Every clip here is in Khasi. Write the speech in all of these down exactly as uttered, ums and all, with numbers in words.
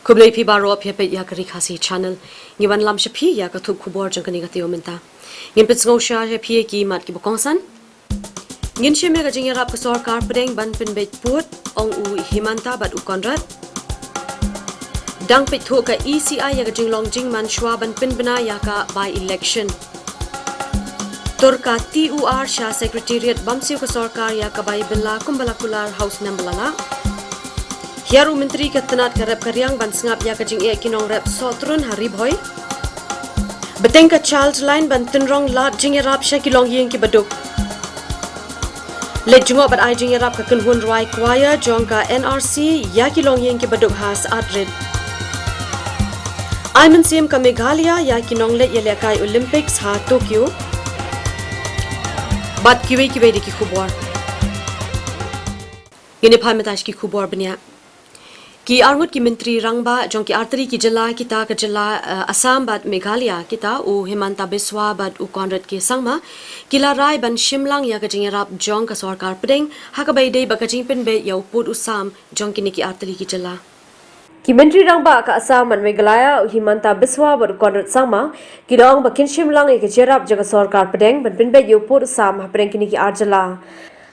Khublei phi baroh, phi peit ïa ka Ri Khasi Channel. Ngi wan lam sha phi ïa ka thup khubor jong kane ka taïew mynta. Ngin pynsngew sha ïa phi ki mat kiba kongsan. Ngin shim ïa ka jingïarap ka sorkar pdeng ban pynbeit pud, ong u Himanta bad u Conrad. Dang peit thuh ka E C I ïa ka jinglong jingman shuwa ban pynbna ïa ka by-election. Tur ka T U R sha Secretariat bam siew ka sorkar ïa ka bai bylla kumba la kular ha u snem ba la lah. Hiar u Myntri ka tnat ka rep ka riang ban sngap ïa ka jingeh ki nongrep sohtrun ha Ri Bhoi. Bteng ka Childline ban tynrong lad jingïarap sha ki longïing kiba duk. Leit jngoh bad ai jingïarap ka kynhun rwai choir jong ka N R C ïa ki longïing kiba duk ha Syatrit. Ai mynsiem ka Meghalaya ïa ki nongleit ïalehkai Olympics ha Tokyo. Bad kiwei kiwei de ki khubor. Ngin ïa phai mynta sha ki khubor bniah. Ki arngut ki Myntri Rangbah jong ki artylli ki jylla, kita ka jylla, eh, Assam bad Meghalaya, kita u Himanta Biswa bad u Conrad K Sangma, ki la rai ban shim lang ïa ka jingïarap jong ka sorkar pdeng ha kaba ïadei bad ka jingpynbeit ïa u pud u sam jong kine ki artylli ki jylla. Ki Myntri Rangbah ka Assam bad Meghalaya, u Himanta Biswa bad u Conrad Sangma, ki la ong ba kin shim lang ïa ka jingïarap jong ka sorkar pdeng ban pynbeit ïa u pud u sam hapdeng kine ki ar jylla.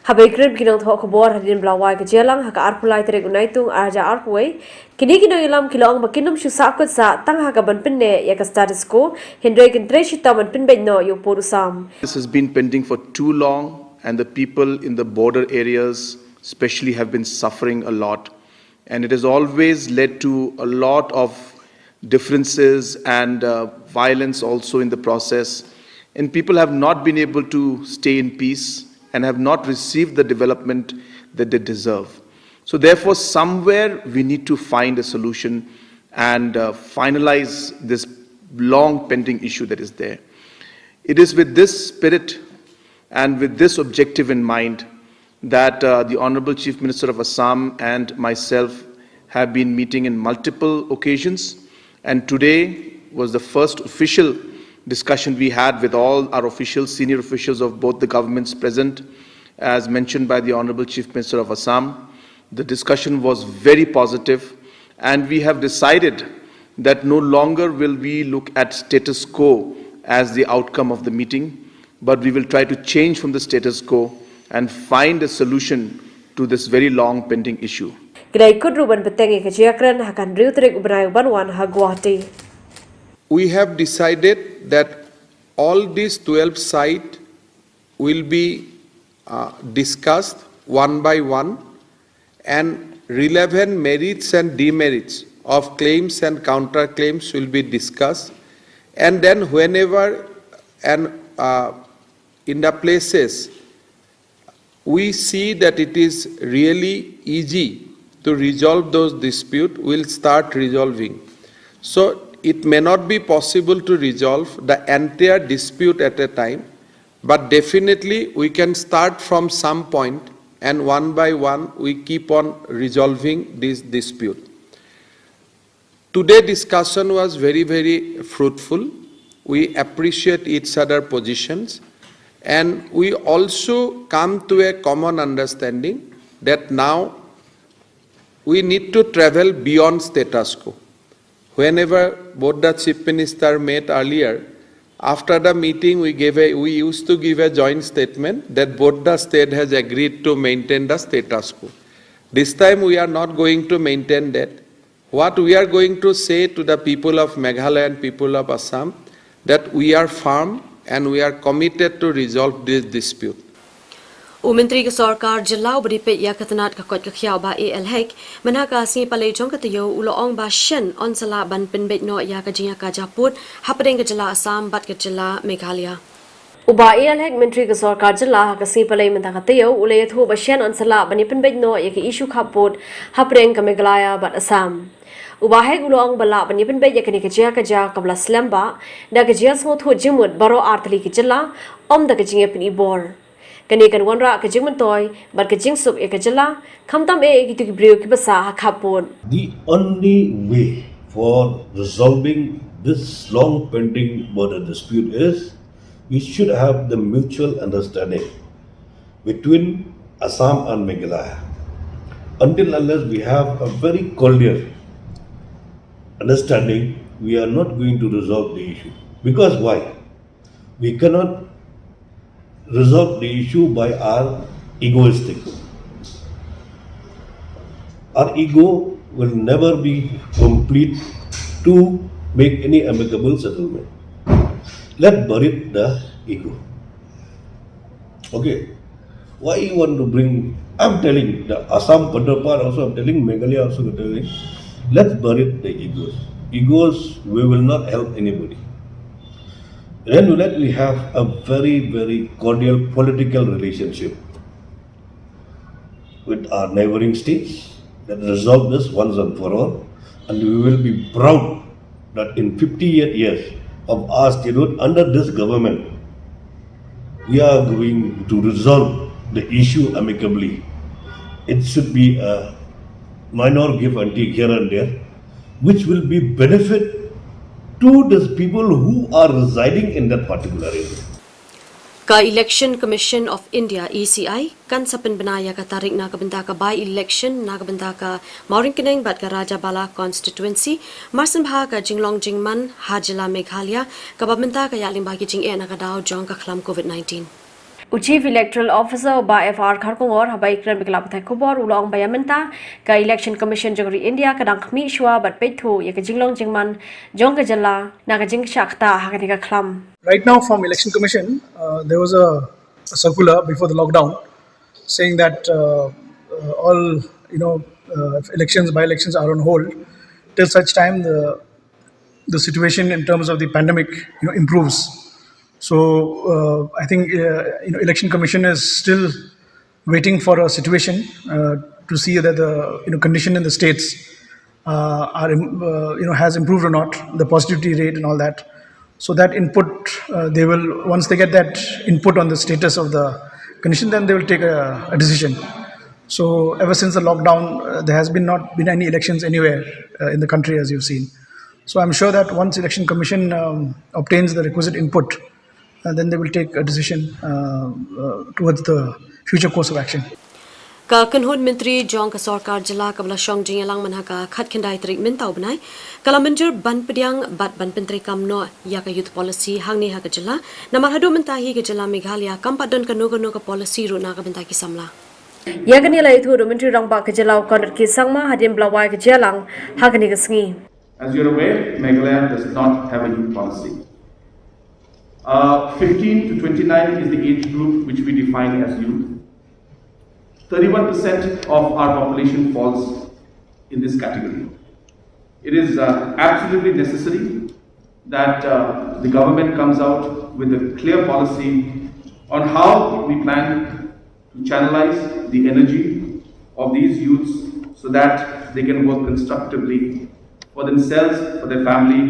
Haba ïakren bad ki nongthoh khubor hadien ba la wai ka jingïalang ha ka arphew lai tarik u Naitung arhajar arphew wei, kine ki nongïalam ki la ong ba kin ym shu sahkut sah tang ha kaban pynneh ïa ka status quo, hynrei kin trei shitom ban pynbeit noh ïa u pud u sam. This has been pending for too long, and the people in the border areas, especially, have been suffering a lot. And it has always led to a lot of differences and, uh, violence also in the process. And people have not been able to stay in peace and have not received the development that they deserve. So, therefore, somewhere we need to find a solution and, uh, finalize this long pending issue that is there. It is with this spirit and with this objective in mind that, uh, the Honorable Chief Minister of Assam and myself have been meeting in multiple occasions, and today was the first official discussion we had with all our officials, senior officials of both the governments present, as mentioned by the Honorable Chief Minister of Assam. The discussion was very positive, and we have decided that no longer will we look at status quo as the outcome of the meeting, but we will try to change from the status quo and find a solution to this very long pending issue. Ki la ïakut ruh ban bteng ïa ka jingïakren ha ka hynriew tarik u bnai uban wan ha Guwahati. We have decided that all these twelve sites will be, uh, discussed one by one, and relevant merits and demerits of claims and counterclaims will be discussed. And then whenever and, uh, in the places we see that it is really easy to resolve those disputes, we'll start resolving. So it may not be possible to resolve the entire dispute at a time, but definitely we can start from some point, and one by one we keep on resolving this dispute. Today discussion was very, very fruitful. We appreciate each other positions, and we also come to a common understanding that now we need to travel beyond status quo. Whenever both the Chief Minister met earlier, after the meeting we gave a, we used to give a joint statement that both the state has agreed to maintain the status quo. This time we are not going to maintain that. What we are going to say to the people of Meghalaya and people of Assam, that we are firm and we are committed to resolve this dispute. U Myntri ka Sorkar Jylla uba dei peit ïa ka tnat ka koit ka khiah, u Bah A L Hek, mynha ka sngi Palei jong ka taïew u la ong ba shen yn sa lah ban pynbeit noh ïa ka jingïakajia pud hapdeng ka jylla Assam bad ka jylla Meghalaya. U Bah A L Hek, Myntri ka Sorkar Jylla, ha ka sngi Palei mynta ka taïew u la ïathuh ba shen yn sa lah ban ïa pynbeit noh ïa ka issue khappud hapdeng ka Meghalaya bad Assam. U Bah Hek u la ong ba lah ban ïa pynbeit ïa kane ka jingïakajia kaba la slem bha da ka jingïasngewthuh jingmut baroh artylli ki jylla, ym da ka jingïapyni bor. Kane kan wanrah ka jingmyntoi bad ka jingsuk ïa ka jylla, khamtam eh ïa kito ki briew kiba sah ha khappud. The only way for resolving this long pending border dispute is we should have the mutual understanding between Assam and Meghalaya. Until unless we have a very cordial understanding, we are not going to resolve the issue. Because why? We cannot resolve the issue by our egoistic. Our ego will never be complete to make any amicable settlement. Let's bury the ego. Okay. Why you want to bring? I'm telling the Assam counterpart also, I'm telling Meghalaya also, I'm telling, let's bury the egos. Egos, we will not help anybody. Then let we have a very, very cordial political relationship with our neighboring states that resolve this once and for all, and we will be proud that in fifty-eight years of our statehood under this government, we are going to resolve the issue amicably. It should be a minor give and take here and there, which will be benefit to these people who are residing in that particular area. Ka Election Commission of India, E C I, kan sa pynbna ïa ka tarik na ka bynta ka by-election na ka bynta ka Mawryngkneng bad ka Rajabala constituency, mar syn bha ka jinglong jingman ha jylla Meghalaya, kaba mynta ka ïaid lyngba ki jingeh na ka daw jong ka khlam COVID nineteen. U Chief Electoral Officer u Bah F R Kharkongor haba ïakren bad ki lad pathai khubor u la ong ba ïa mynta ka Election Commission jong ka ri India ka dang khmih shuwa bad peit thuh ïa ka jinglong jingman jong ka jylla na ka jingshah ktah ha kane ka khlam. Right now from Election Commission, uh, there was a, a circular before the lockdown saying that uh, uh, all, you know, uh, elections, by-elections are on hold till such time the the situation in terms of the pandemic, you know, improves. So uh, I think uh, you know, Election Commission is still waiting for a situation uh, to see that the, you know, condition in the states uh, are im- uh, you know, has improved or not, the positivity rate and all that. So that input, uh, they will, once they get that input on the status of the condition, then they will take a, a decision. So ever since the lockdown, uh, there has been not been any elections anywhere uh, in the country, as you've seen. So I'm sure that once Election Commission um, obtains the requisite input, uh, then they will take a decision uh, uh, towards the future course of action. Ka kynhun myntri jong ka sorkar jylla kaba la shong jingïalang mynha ka khatkhyndai tarik mynta u bnai, ka la mynjur ban pdiang bad ban pyntreikam noh ïa ka youth policy hangne ha ka jylla. Namar haduh mynta hi ka jylla Meghalaya kam pat don kano kano ka policy ruh na ka bynta ki samla. Ïa kane la ïathuh da u Myntri Rangbah ka jylla u Conrad K Sangma hadien ba la wai ka jingïalang ha kane ka sngi. As you're aware, Meghalaya does not have a youth policy. Uh, fifteen to twenty-nine is the age group which we define as youth. Thirty-one percent of our population falls in this category. It is uh, absolutely necessary that uh, the government comes out with a clear policy on how we plan to channelize the energy of these youths so that they can work constructively for themselves, for their family,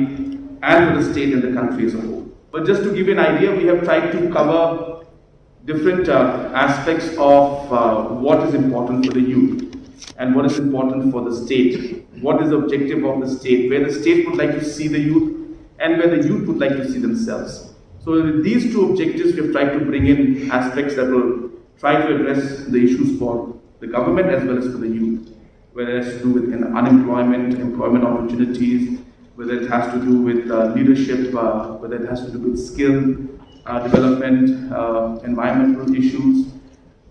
and for the state and the country as a whole. But just to give you an idea, we have tried to cover different uh, aspects of uh, what is important for the youth and what is important for the state. What is the objective of the state? Where the state would like to see the youth and where the youth would like to see themselves. So with these two objectives, we have tried to bring in aspects that will try to address the issues for the government as well as for the youth, whether it has to do with un- unemployment, employment opportunities, whether it has to do with uh, leadership, uh, whether it has to do with skill uh, development, uh, environmental issues,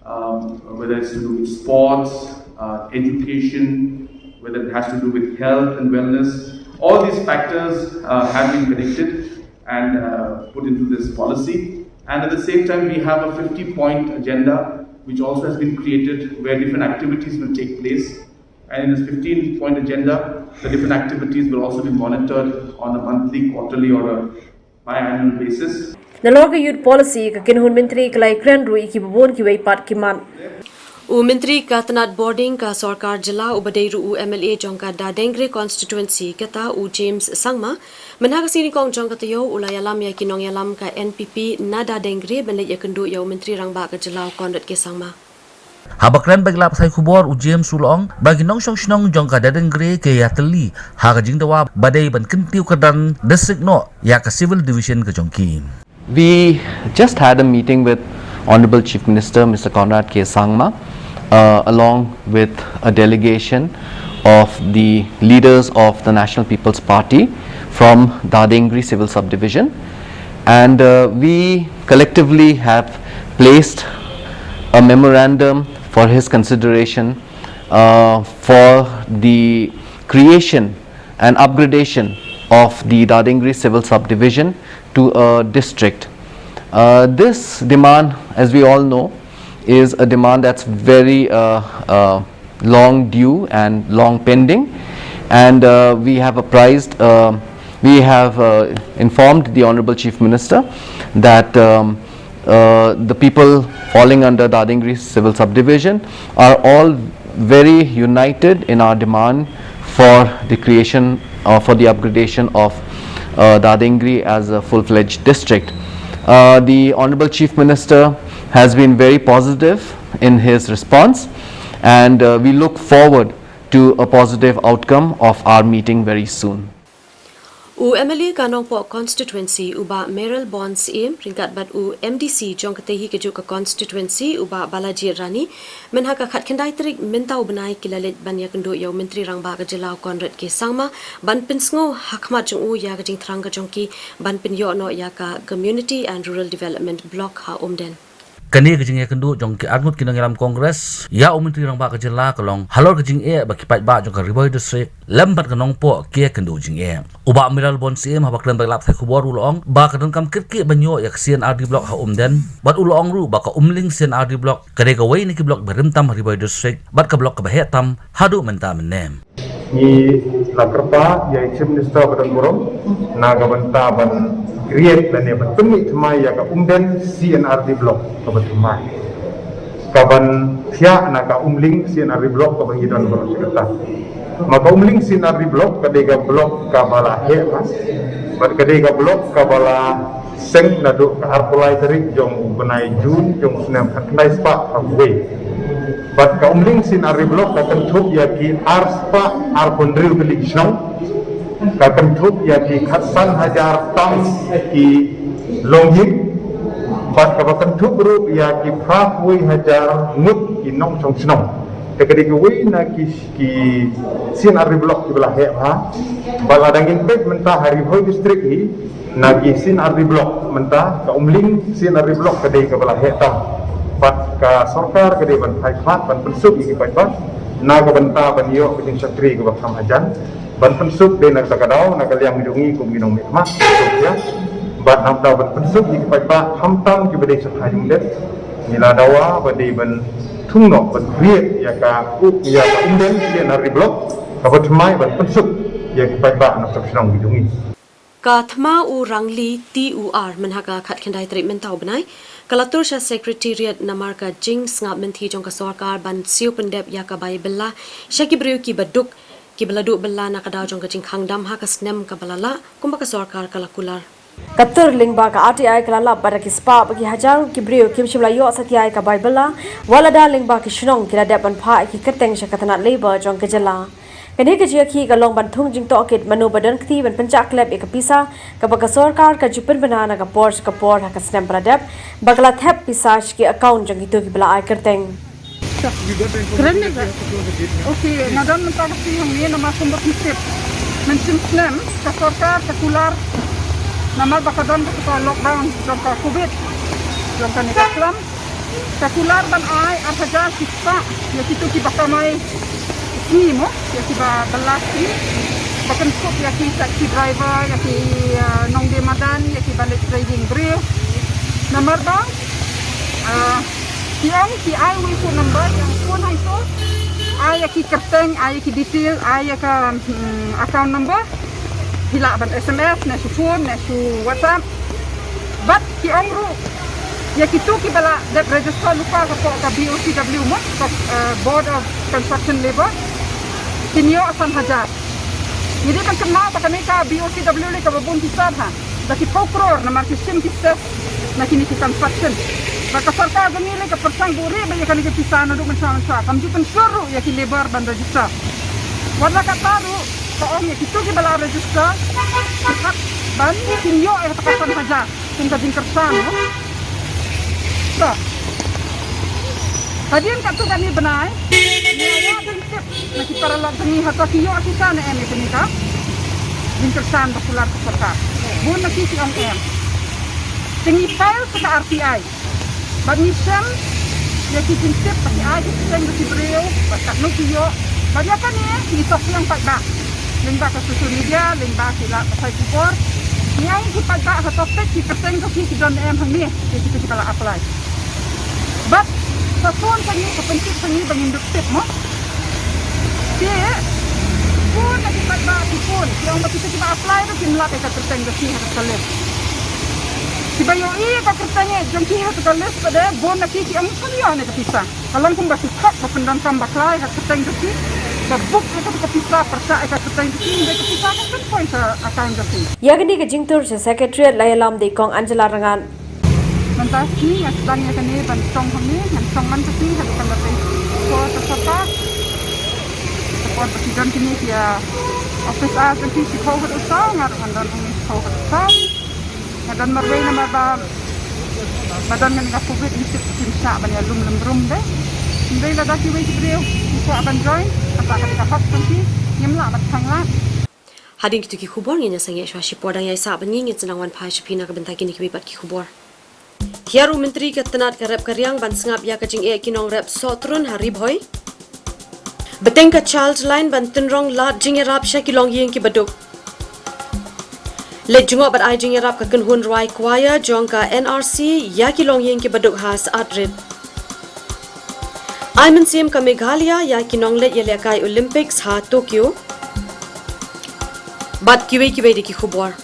um, whether it's to do with sports, uh, education, whether it has to do with health and wellness. All these factors uh, have been connected and uh, put into this policy. And at the same time, we have a fifty point agenda, which also has been created where different activities will take place. And in this fifteen point agenda, the different activities will also be monitored on a monthly, quarterly, or a biannual basis. Nalor ka Youth Policy, ka kynhun myntri ka la ïakren ruh ïa kiba bun kiwei pat ki mat. U Myntri ka tnat bording ka sorkar jylla uba dei ruh u M L A jong ka Dadengre constituency, kata u James Sangma, mynha ka sngi nyngkong jong ka taïew u la ïalam ïa ki nongïalam ka N P P na Dadengre ban leit ïakynduh ïa u Myntri Rangbah ka jylla u Conrad K Sangma. Haba kren bad ki lad pathai khubor, u James u la ong ba ki nongshong shnong jong ka Dadengre ki ïatylli ha ka jingdawa ba dei ban kyntiew kyrdan district noh ïa ka civil division ka jong ki. We just had a meeting with Honorable Chief Minister Mister Conrad K Sangma, uh, along with a delegation of the leaders of the National People's Party from Dadengri Civil Subdivision, and uh, we collectively have placed a memorandum for his consideration uh, for the creation and upgradation of the Dadengri Civil Subdivision to a district. Uh, this demand, as we all know, is a demand that's very uh, uh, long due and long pending, and uh, we have apprised, uh, we have uh, informed the Honorable Chief Minister that um, uh, the people falling under Dadengri Civil Subdivision are all very united in our demand for the creation, uh, for the upgradation of uh, Dadengri as a full-fledged district. Uh, the Honorable Chief Minister has been very positive in his response, and uh, we look forward to a positive outcome of our meeting very soon. U M L A ka Nongpoh constituency u Bah Mayralborn Syiem ryngkat bad u M D C jong katei hi kajuh ka constituency u Bah Balaji Rani, mynha ka khatkhyndai tarik mynta u bnai ki la leit ban ïakynduh ïa u Myntri Rangbah ka jylla u Conrad K Sangma ban pynsngew ha khmat jong u ïa ka jingthrang ka jong ki ban pynïoh noh ïa ka Community and Rural Development Block ha Umden. Kane ka jingïakynduh jong ki arngut ki nongïalam Congress ïa u Myntri Rangbah ka jylla ka long halor ka jingeh ba ki paidbah jong ka Ri Bhoi District lem bad ka Nongpoh ki ïakynduh jingeh. U Bah Mayralborn Syiem haba kren bad ki lad pathai khubor u la ong ba ka donkam kyrkieh ban ïoh ïa ka C and R D Block ha Umden, bad u la ong ruh ba ka Umling C and R D Block ka dei kawei na ki block ba rim tam ha Ri Bhoi District bad ka block kaba heh tam haduh mynta mynne. Ngi la kyrpad ïa i Chief Minister ba don burom na ka bynta ban create lane ban pynmih thymmai ïa ka Umden C and R D Block kaba thymmai, kaban thiah na ka Umling C and R D Block kaba ngi don baroh shi katta. Ma ka Umling C and R D Block ka dei ka block kaba la heh bha, bad ka dei ka block kaba la seng naduh ka arphew lai tarik jong u bnai June jong u snem khatkhyndai spah khatwei. Bad ka Umling C and R D Block ka kynthup ïa ki arspah arphew hynriew tylli ki shnong, ka kynthup ïa ki khatsan hajar tam ki longïing, bad kaba kynthup ruh ïa ki phraphew hajar ngut ki nongshong shnong. Te ka dei kawei na ki, ki C and R D Block kiba la heh bha. Bad lada ngin peit mynta ha Ri Bhoi District hi, na ki C and R D Block mynta, ka Umling C and R D Block ka dei kaba la heh tam. Bad ka sorkar ka dei ban phai khmat ban pynsuk ïa ki paidbah na ka bynta ban ïoh ka jingshakri kaba kham hajan. Ban pynsuk dei na kata ka daw na ka liang jong ngi kum ki nongmihkhmat, pynsuk ïa. Bad na ka daw ban pynsuk ïa ki paidbah khamtam kiba dei sha thaiñ Umden. Ngi la dawa ba dei ban thung noh ban create ïa ka, ïa ka Umden C and R D Block kaba thymmai ban pynsuk ïa ki paidbah na ka shnong ki jong ngi. Ka thma u Rangli T U R mynha ka khatkhyndai tarik mynta u bnai ka la tur sha Secretariat namar ka jingsngap mynthi jong ka sorkar ban siew pyndep ïa ka bai bylla sha ki briew kiba duk, kiba la duh bylla na ka daw jong ka jingkhang dam ha ka snem kaba la lah, kumba ka sorkar ka la kular. Ka tur lyngba ka R T I ka la lap ba da ki spah bad ki hajar ki briew kim shym la ïoh satia ïa ka bai bylla, wat la da lyngba ki shnong ki la dep ban phah ïa ki kyrteng sha ka tnat Labour jong ka jylla. Kane ka jingïakhih ka long ban thung jingtohkit mano ba don kti ban pynjah klep ïa ka pisa kaba ka sorkar ka ju pynbna na ka por sha ka por ha ka snem ba la dep, ba ka la thep pisa sha ki account jong kito kiba la ai kyrteng. Kren ni ka. Okay, nga don mynta ka sngi hangne namar kumba pyntip. Mynshem snem ka sorkar ka kular namar ba ka don kata ka lockdown jong ka covid, jong kane ka snem. Ka kular ban ai ar hajar ki spah ïa kito kiba kamai sngi mo, ïa kiba bylla sngi. Ba kynthup ïa ki taxi driver, ïa ki, ah, nongdie madan, ïa kiba leit trading briew. Namar ba, ah, ki ong ki ai wei phone number, ïa phone hangto. Ai ïa ki kyrteng, ai ïa ki detail, ai ïa ka, hmm, account number. Ki lah ban S M S ne shu phone ne shu WhatsApp. Bad ki ong ruh ïa kito kiba la dep register lypa hapoh ka B O C W mo, ka, eh, Board of Construction Labour, kin ïoh san hajar. Ngi dei ban kynmaw ba kane ka B O C W lei kaba bun pisa ha, da ki phew klur namar ki shim ki cess na kine ki construction. Bad ka sorkar jong ngi lei ka pyrshang buhrieh beit ïa kane ka pisa naduh mynshuwa mynshuwa, kam ju pynshlur ruh ïa ki labour ban register. Wat la katta ruh ka ong ïa kito kiba la register, ki hap ban kin ïoh ïa kata ka san hajar kum ka jingkyrshan, no? So, Hadien katto katne bnai, ngi ïa tip na ki paralok jong ngi hato ki ïoh ki sa ne em ïa kane ka jingkyrshan ba kular ka sorkar. Bun na ki ki ong em. Te ngi file sa ka R T I. Bad ngi shem ïa ki jingtip ba ki ai ki kyrteng da ki briew, bad katno ki ïoh. Bad ïa kane ngi tok ïa ngi paidbah lyngba ka social media, lyngba ki lad pathai khubor. Ngi ai ki paidbah hato peit ki kyrteng jong ki ki don em hangne, ïa kita kiba la apply. Bad sa phone sa ngi, ka pyntip sa ngi ba ngin dup tip mo. Te bun na ki paidbah ki phone, ki ong ba kita kiba apply ruh kim lap ïa ka kyrteng jong ki ha ka list. Kiba ïohi ïa ka kyrteng jong ki ha ka list pat de, bun na ki ki ong kam ïoh ne ka pisa. Ka long kumba ki khot ba pyndonkam bakla ïa ka kyrteng jong ki, ba book ïa ka pisa, pyrshah ïa ka kyrteng jong ki, hynrei ka pisa kam poi sha account jong ki. Ïa kane ka jingtur sha Secretariat la ïalam da i Kong Angela Rangad. Mynta sngi nga sdang ïa kane ban shong hangne, ngan shong man ka sngi haduh ban da pei por ka sorkar. Ka por ba ki don kine ki, ah, office hours jong ki shiphew haduh saw, nga ruh ngan don hangne shiphew haduh saw. Nga don marwei namar ba, ba don kane ka covid, ngi tip kim shah ban ïalum lem rum de. Hynrei lada kiwei ki briew ki kwah ban join, kata ka dei ka hok jong ki, ngim lah ban khang lad. Hadien kito ki khubor ngin ïa sangeh shuwa shipor, dang ïai sah ban ngi, ngin sa nang wan phai sha phi na ka bynta kine kiwei pat ki khubor. Hiar u Myntri ka tnat ka rep ka riang ban sngap ïa ka jingeh ki nongrep sohtrun ha Ri Bhoi. Bteng ka Childline ban tynrong lad jingïarap sha ki longïing kiba duk. Leit jngoh bad ai jingïarap ka kynhun rwai choir jong ka N R C ïa ki longïing kiba duk ha Saatrit. Ai mynsiem ka Meghalaya ïa ki nongleit ïalehkai Olympics ha Tokyo. Bad kiwei kiwei de ki khubor.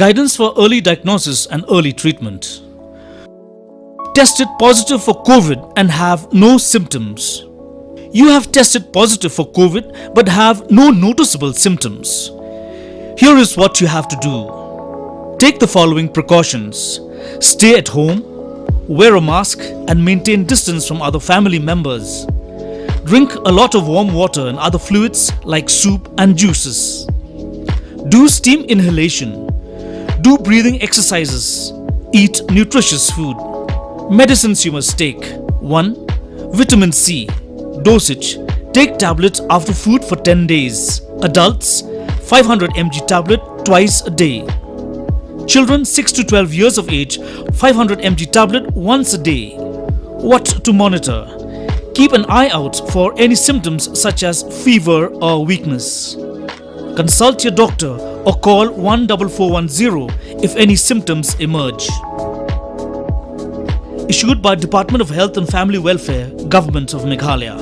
Guidance for early diagnosis and early treatment. Tested positive for covid and have no symptoms. You have tested positive for covid but have no noticeable symptoms. Here is what you have to do. Take the following precautions. Stay at home, wear a mask, and maintain distance from other family members. Drink a lot of warm water and other fluids like soup and juices. Do steam inhalation. Do breathing exercises. Eat nutritious food. Medicines you must take. One, vitamin C. Dosage: take tablets after food for ten days. Adults, five hundred M G tablet twice a day. Children six to twelve years of age, five hundred M G tablet once a day. What to monitor? Keep an eye out for any symptoms such as fever or weakness. Consult your doctor or call one double four one zero if any symptoms emerge. Issued by Department of Health and Family Welfare, Government of Meghalaya.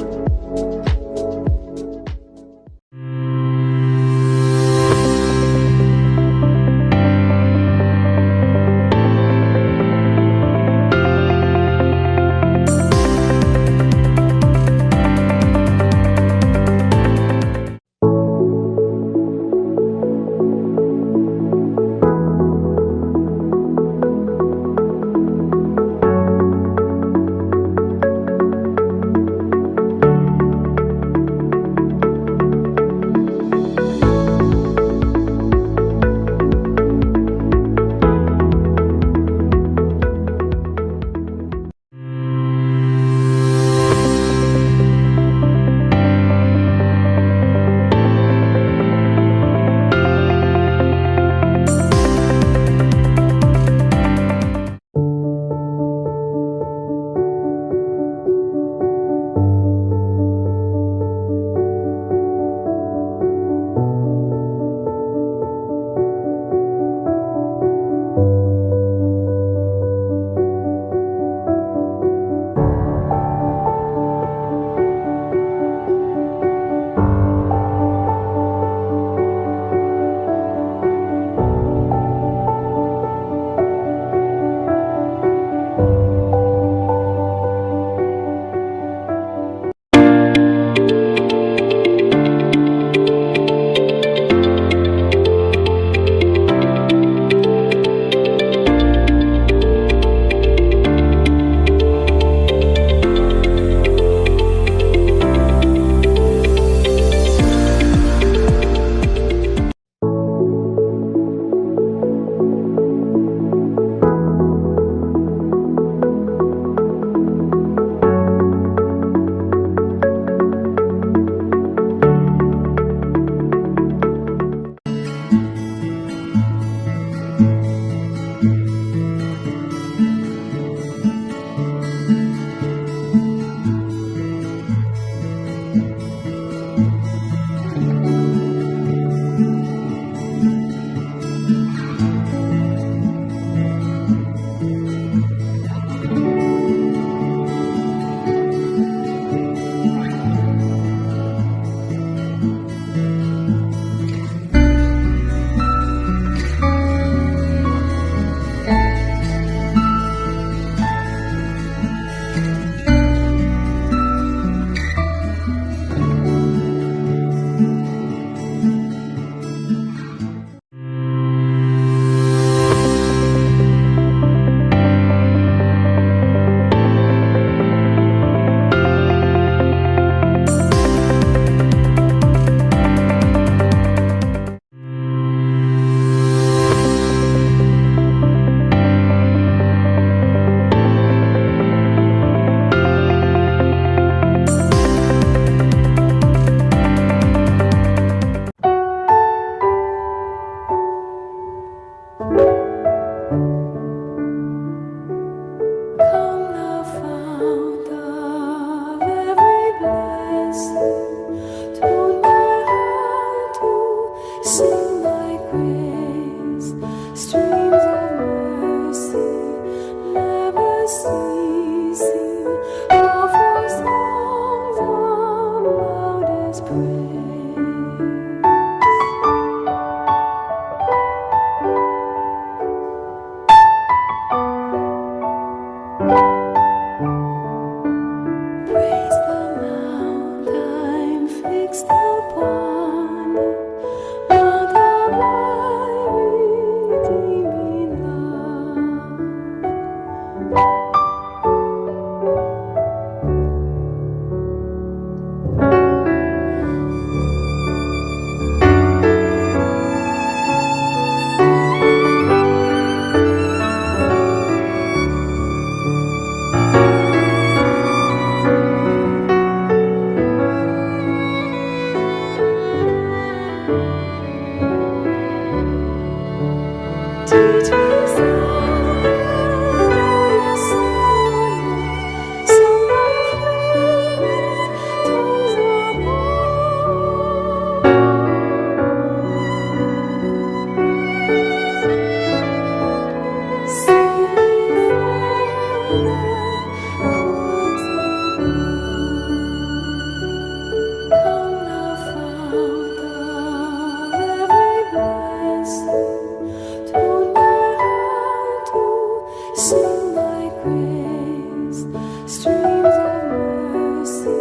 Sing thy grace, streams of mercy,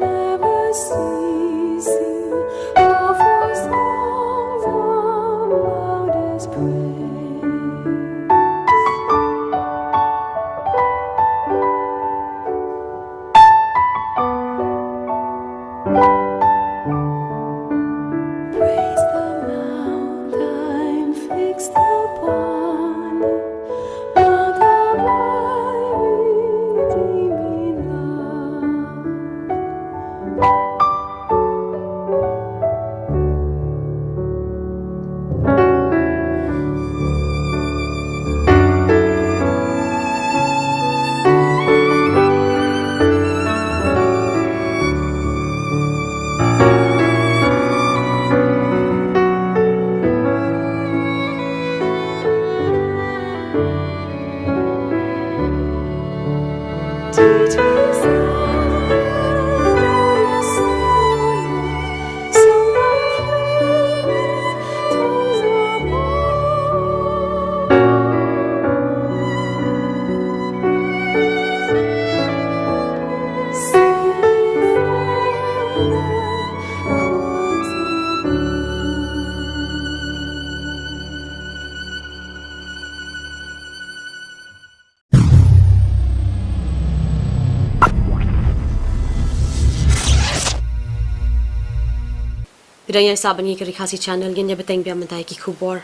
never ceasing, offer songs of loudest praise. Praise the mountain fixed upon it, Mount of thy redeeming love. Phi dang ïa sah bad ngi ka Ri Khasi Channel, ngin ïa bteng biang mynta ïa ki khubor.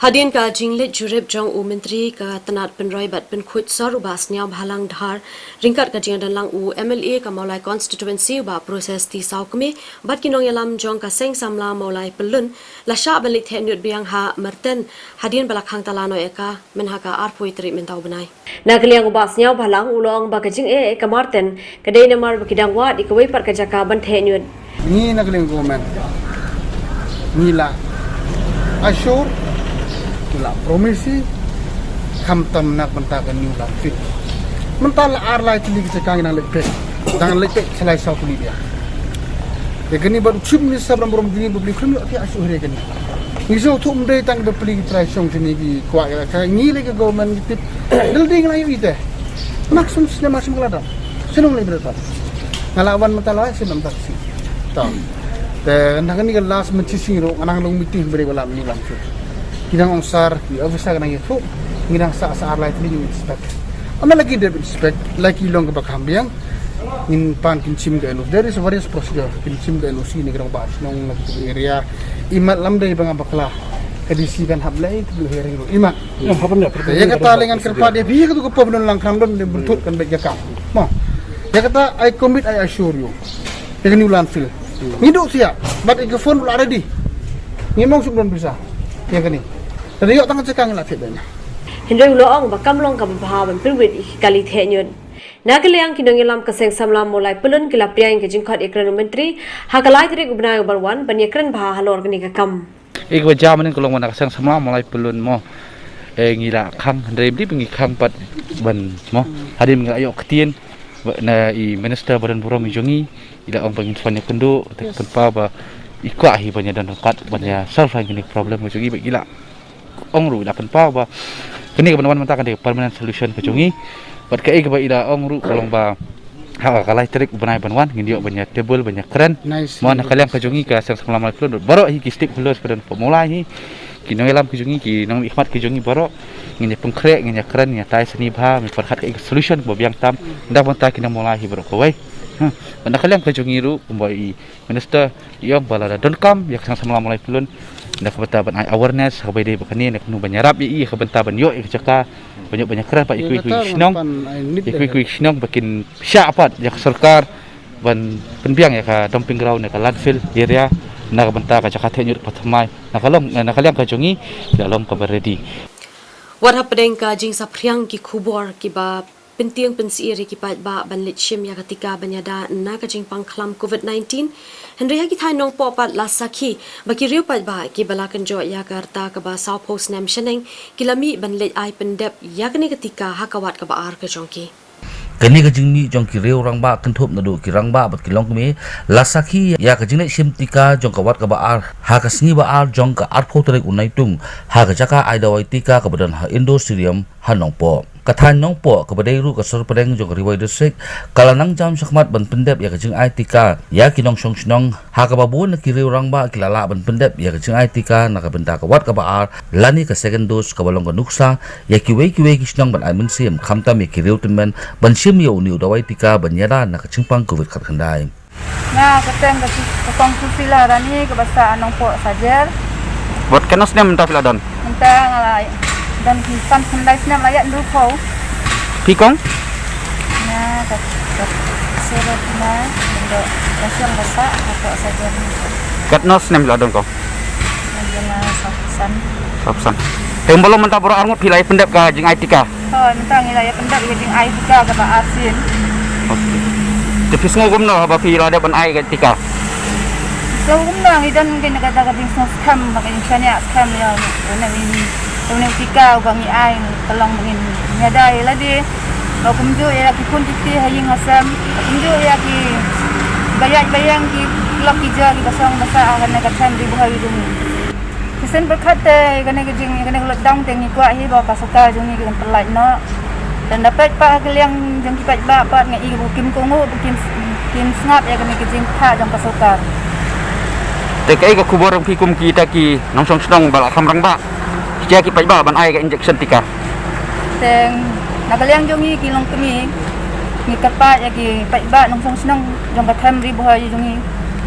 Hadien ka jingleit jurip jong u Myntri ka tnat pynroi bad pynkhuid sor u Bah Sniawbhalang Dhar ryngkat ka jingdon lang u M L A ka Mawlai Constituency u Bah Proses T Sawkmie bad ki nongïalam jong ka Seng Samla Mawlai Pyllun, la shah ban leit theh ñiut biang ha Marten hadien ba la khang tala noh ïa ka mynha ka arphew tarik mynta u bnai. Na ka liang u Bah Sniawbhalang u la ong ba ka jingeh ïa ka Marten ka dei namar ba ki dang wad ïa kawei pat ka jaka ban theh ñiut. Ngi na ka liang government ngi la assure, ngi la promise, khamtam na ka bynta ka new landfill. Mynta la ar lai tylli ka jaka ngi nang leit peit, dang leit peit shalai saw tylli biang. Ïa kane bad u Chief Minister ba burom jong ngi ba plie khlem ïoh thiah shuh ïa kane. Ngi sngewthuh ym dei tang ki bapli ki trai shong shane ki kwah ïa ka, ngi lei ka government ngi tip. Dei dei ngi la ïohi te. Mak sum snem ma sum ka la dap. Shnong lei bret pat. Nga la wan mynta la snem mynta ka sngi. To. Te na kane ka last mynta sngi ruh nga nang long meeting bad ba la mynta la shu. Ki nang ong sir, ki officer ka nang ïathuh. Ngi nang sah sah ar lai tylli ngi inspect. Ynda la ki dep inspect, la ki long kaba kham biang. Ngin pan kin shim ka N O C. There is various procedure. Kin shim ka N O C na ki rangbah shnong, na ki area. Imat lam dei ba nga bakla ka D C kan hap leh ka hearing ruh. Imat. Ïa kata lei ngan kyrpad ïa phi, ïa katu ka pop don lang kram don, dei bynta kan beit ïa ka. Mo. Ïa kata I commit, I assure you. Ïa ka new landfill. Ngi duh thiah. Bad ïa ka fund ruh la ready. Ngim ong shu don pisa ïa kane. Te ïoh tang ka jaka ngi la thied ïa kane. Hynrei u la ong ba kam long kaba bha ban pynwit ïa ki kali theh ñiut. Na ka liang ki nongïalam ka Seng Samla Mawlai Pyllun ki la pdiang ïa ka jingkhot ïakren u Myntri ha ka lai tarik u bnai uba wan ban ïakren bha halor kane ka kam. Ïa kaba jia mynnin ka long ba na ka Seng Samla Mawlai Pyllun mo, eh, ngi la khang, hynrei ym dei ba ngi khang pat ban mo. Hadien ngi la ïoh ktien na i Minister ba don burom jong ngi, i la ong ba ngin sa ïakynduh, te pynpaw ba i kwah hi ban ïadon ryngkat ban ïa solve ïa kane ka problem ka jong ngi, ba i la ong ruh, i la pynpaw ba kane kaban wan mynta kan dei ka permanent solution ka jong ngi. Bad kaei kaba i la ong ruh ka long ba ha ka lai tarik u bnai ban wan ngin ïoh ban ïa table ban ïakren. Mo, na ka liang ka jong ngi ka Seng Samla Mawlai Pyllun, baroh hi ki stakeholders ba don hapoh Mawlai hi, ki nongïalam ki jong ngi, ki nongmihkhmat ki jong ngi baroh, ngin ïa pynkhreh, ngin ïakren, ngin ïatai sani bha, ngin pyrkhat kaei ka solution kaba biang tam na ka bynta ki nong Mawlai hi baroh kawei. Ha, bad na ka liang ka jong ngi ruh kumba i Minister i ong ba lada donkam ïa ka Seng Samla Mawlai Pyllun na ka bynta ban ai awareness ha kaba ïadei bad kane, na kumno ban ïarap ïa i ha ka bynta ban ïoh ïa ka jaka, ban ïoh ban ïakren bad ïa kiwei kiwei ki shnong, ïa kiwei kiwei ki shnong ba kin shah pat ïa ka sorkar ban pynbiang ïa ka dumping ground, ïa ka landfill area. Na ka bynta ka jaka theh ñiut ba thymmai, na ka long, na ka liang ka jong ngi, ïa long kaba ready. Wat hapdeng ka jingsaphriang ki khubor kiba pyntieng pynsyier ïa ki paidbah ban leit shim ïa ka tika ban ïada na ka jingpang khlam covid nineteen. Hynrei ha ki thaiñ Nongpoh pat la sakhi ba ki riew paidbah kiba la kynjoh ïa ka rta kaba sawphew snem shaneng ki la mih ban leit ai pyndep ïa kane ka tika ha ka wat kaba ar ka jong ki. Kane ka jingmih jong ki riew rangbah kynthup naduh ki rangbah bad ki longkmie la sakhi ïa ka jingleit shim tika jong ka wat kaba ar ha ka sngi ba ar jong ka arphew tarik u Naitung ha ka jaka ai dawai tika kaba don ha Indoor Stadium ha Nongpoh. Ka thaiñ Nongpoh kaba dei ruh ka sor pdeng jong ka Ri Bhoi District ka la nang jam shakhmat ban pyndep ïa ka jingai tika ïa ki nongshong shnong, ha kaba bun na ki riew rangbah ki la lah ban pyndep ïa ka jingai tika na ka bynta ka wat kaba ar lane ka second dose kaba long ka nuksa ïa kiwei kiwei ki shnong ban ai mynsiem, khamtam ïa ki riew tymmen ban shim ïa une u dawai tika ban ïada na ka jingpang covid khatkhyndai. Nga ka kyrteng ka Su-, ka kong Susila Rani kaba sah Nongpoh Sajer. Wat katno snem mynta phi la don? Mynta nga la don ki san khyndai snem la ïaid ndu phew. Phi kong? Nga ka, ka Serot na, mynta ka siang ka sah Nongpoh Sajer. Katno snem phi la don kong? Mynta nga sawphew san. Sawphew san. Te ym ba long mynta baroh arngut phi la ïa pyndep ka jingai tika? Hooid, mynta ngi la ïa pyndep ïa ka jingai tika kaba ar sien. Okey. Te phi sngew kumno haba phi la dep ban ai ka tika? Sngew kumno, ngi don ngi na kata ka jingsngew skhem bad ka jingshaniah skhem ïa une u, une u tika uba ngi ai, ka long ba ngin ïada ïa lade. Ba kumjuh ïa ki khun ki kti ha ïing ha sem. Ba kumjuh ïa kiba ïaid ba ïeng, ki lok ki jor kiba song ba sah ha kane ka them Ri Bhoi jong ngi. Shisien pyrkhat te ïa kane ka jing, ïa kane ka lockdown te ngi kwah hi ba ka sorkar jong ngi kan pyllait noh. Te ynda peit pat ha ka liang jong ki paidbah pat nga i ba kim kohnguh, ba kim, kim sngap ïa kane ka jingthah jong ka sorkar. Te kaei ka khubor jong phi kum kita ki nongshong shnong ba la kham rangbah, ki jia ki paidbah ban ai ka injection tika? Te na ka liang jong ngi ki longkmie, ngi kyrpad ïa ki paidbah nongshong shnong jong ka them Ri Bhoi jong ngi,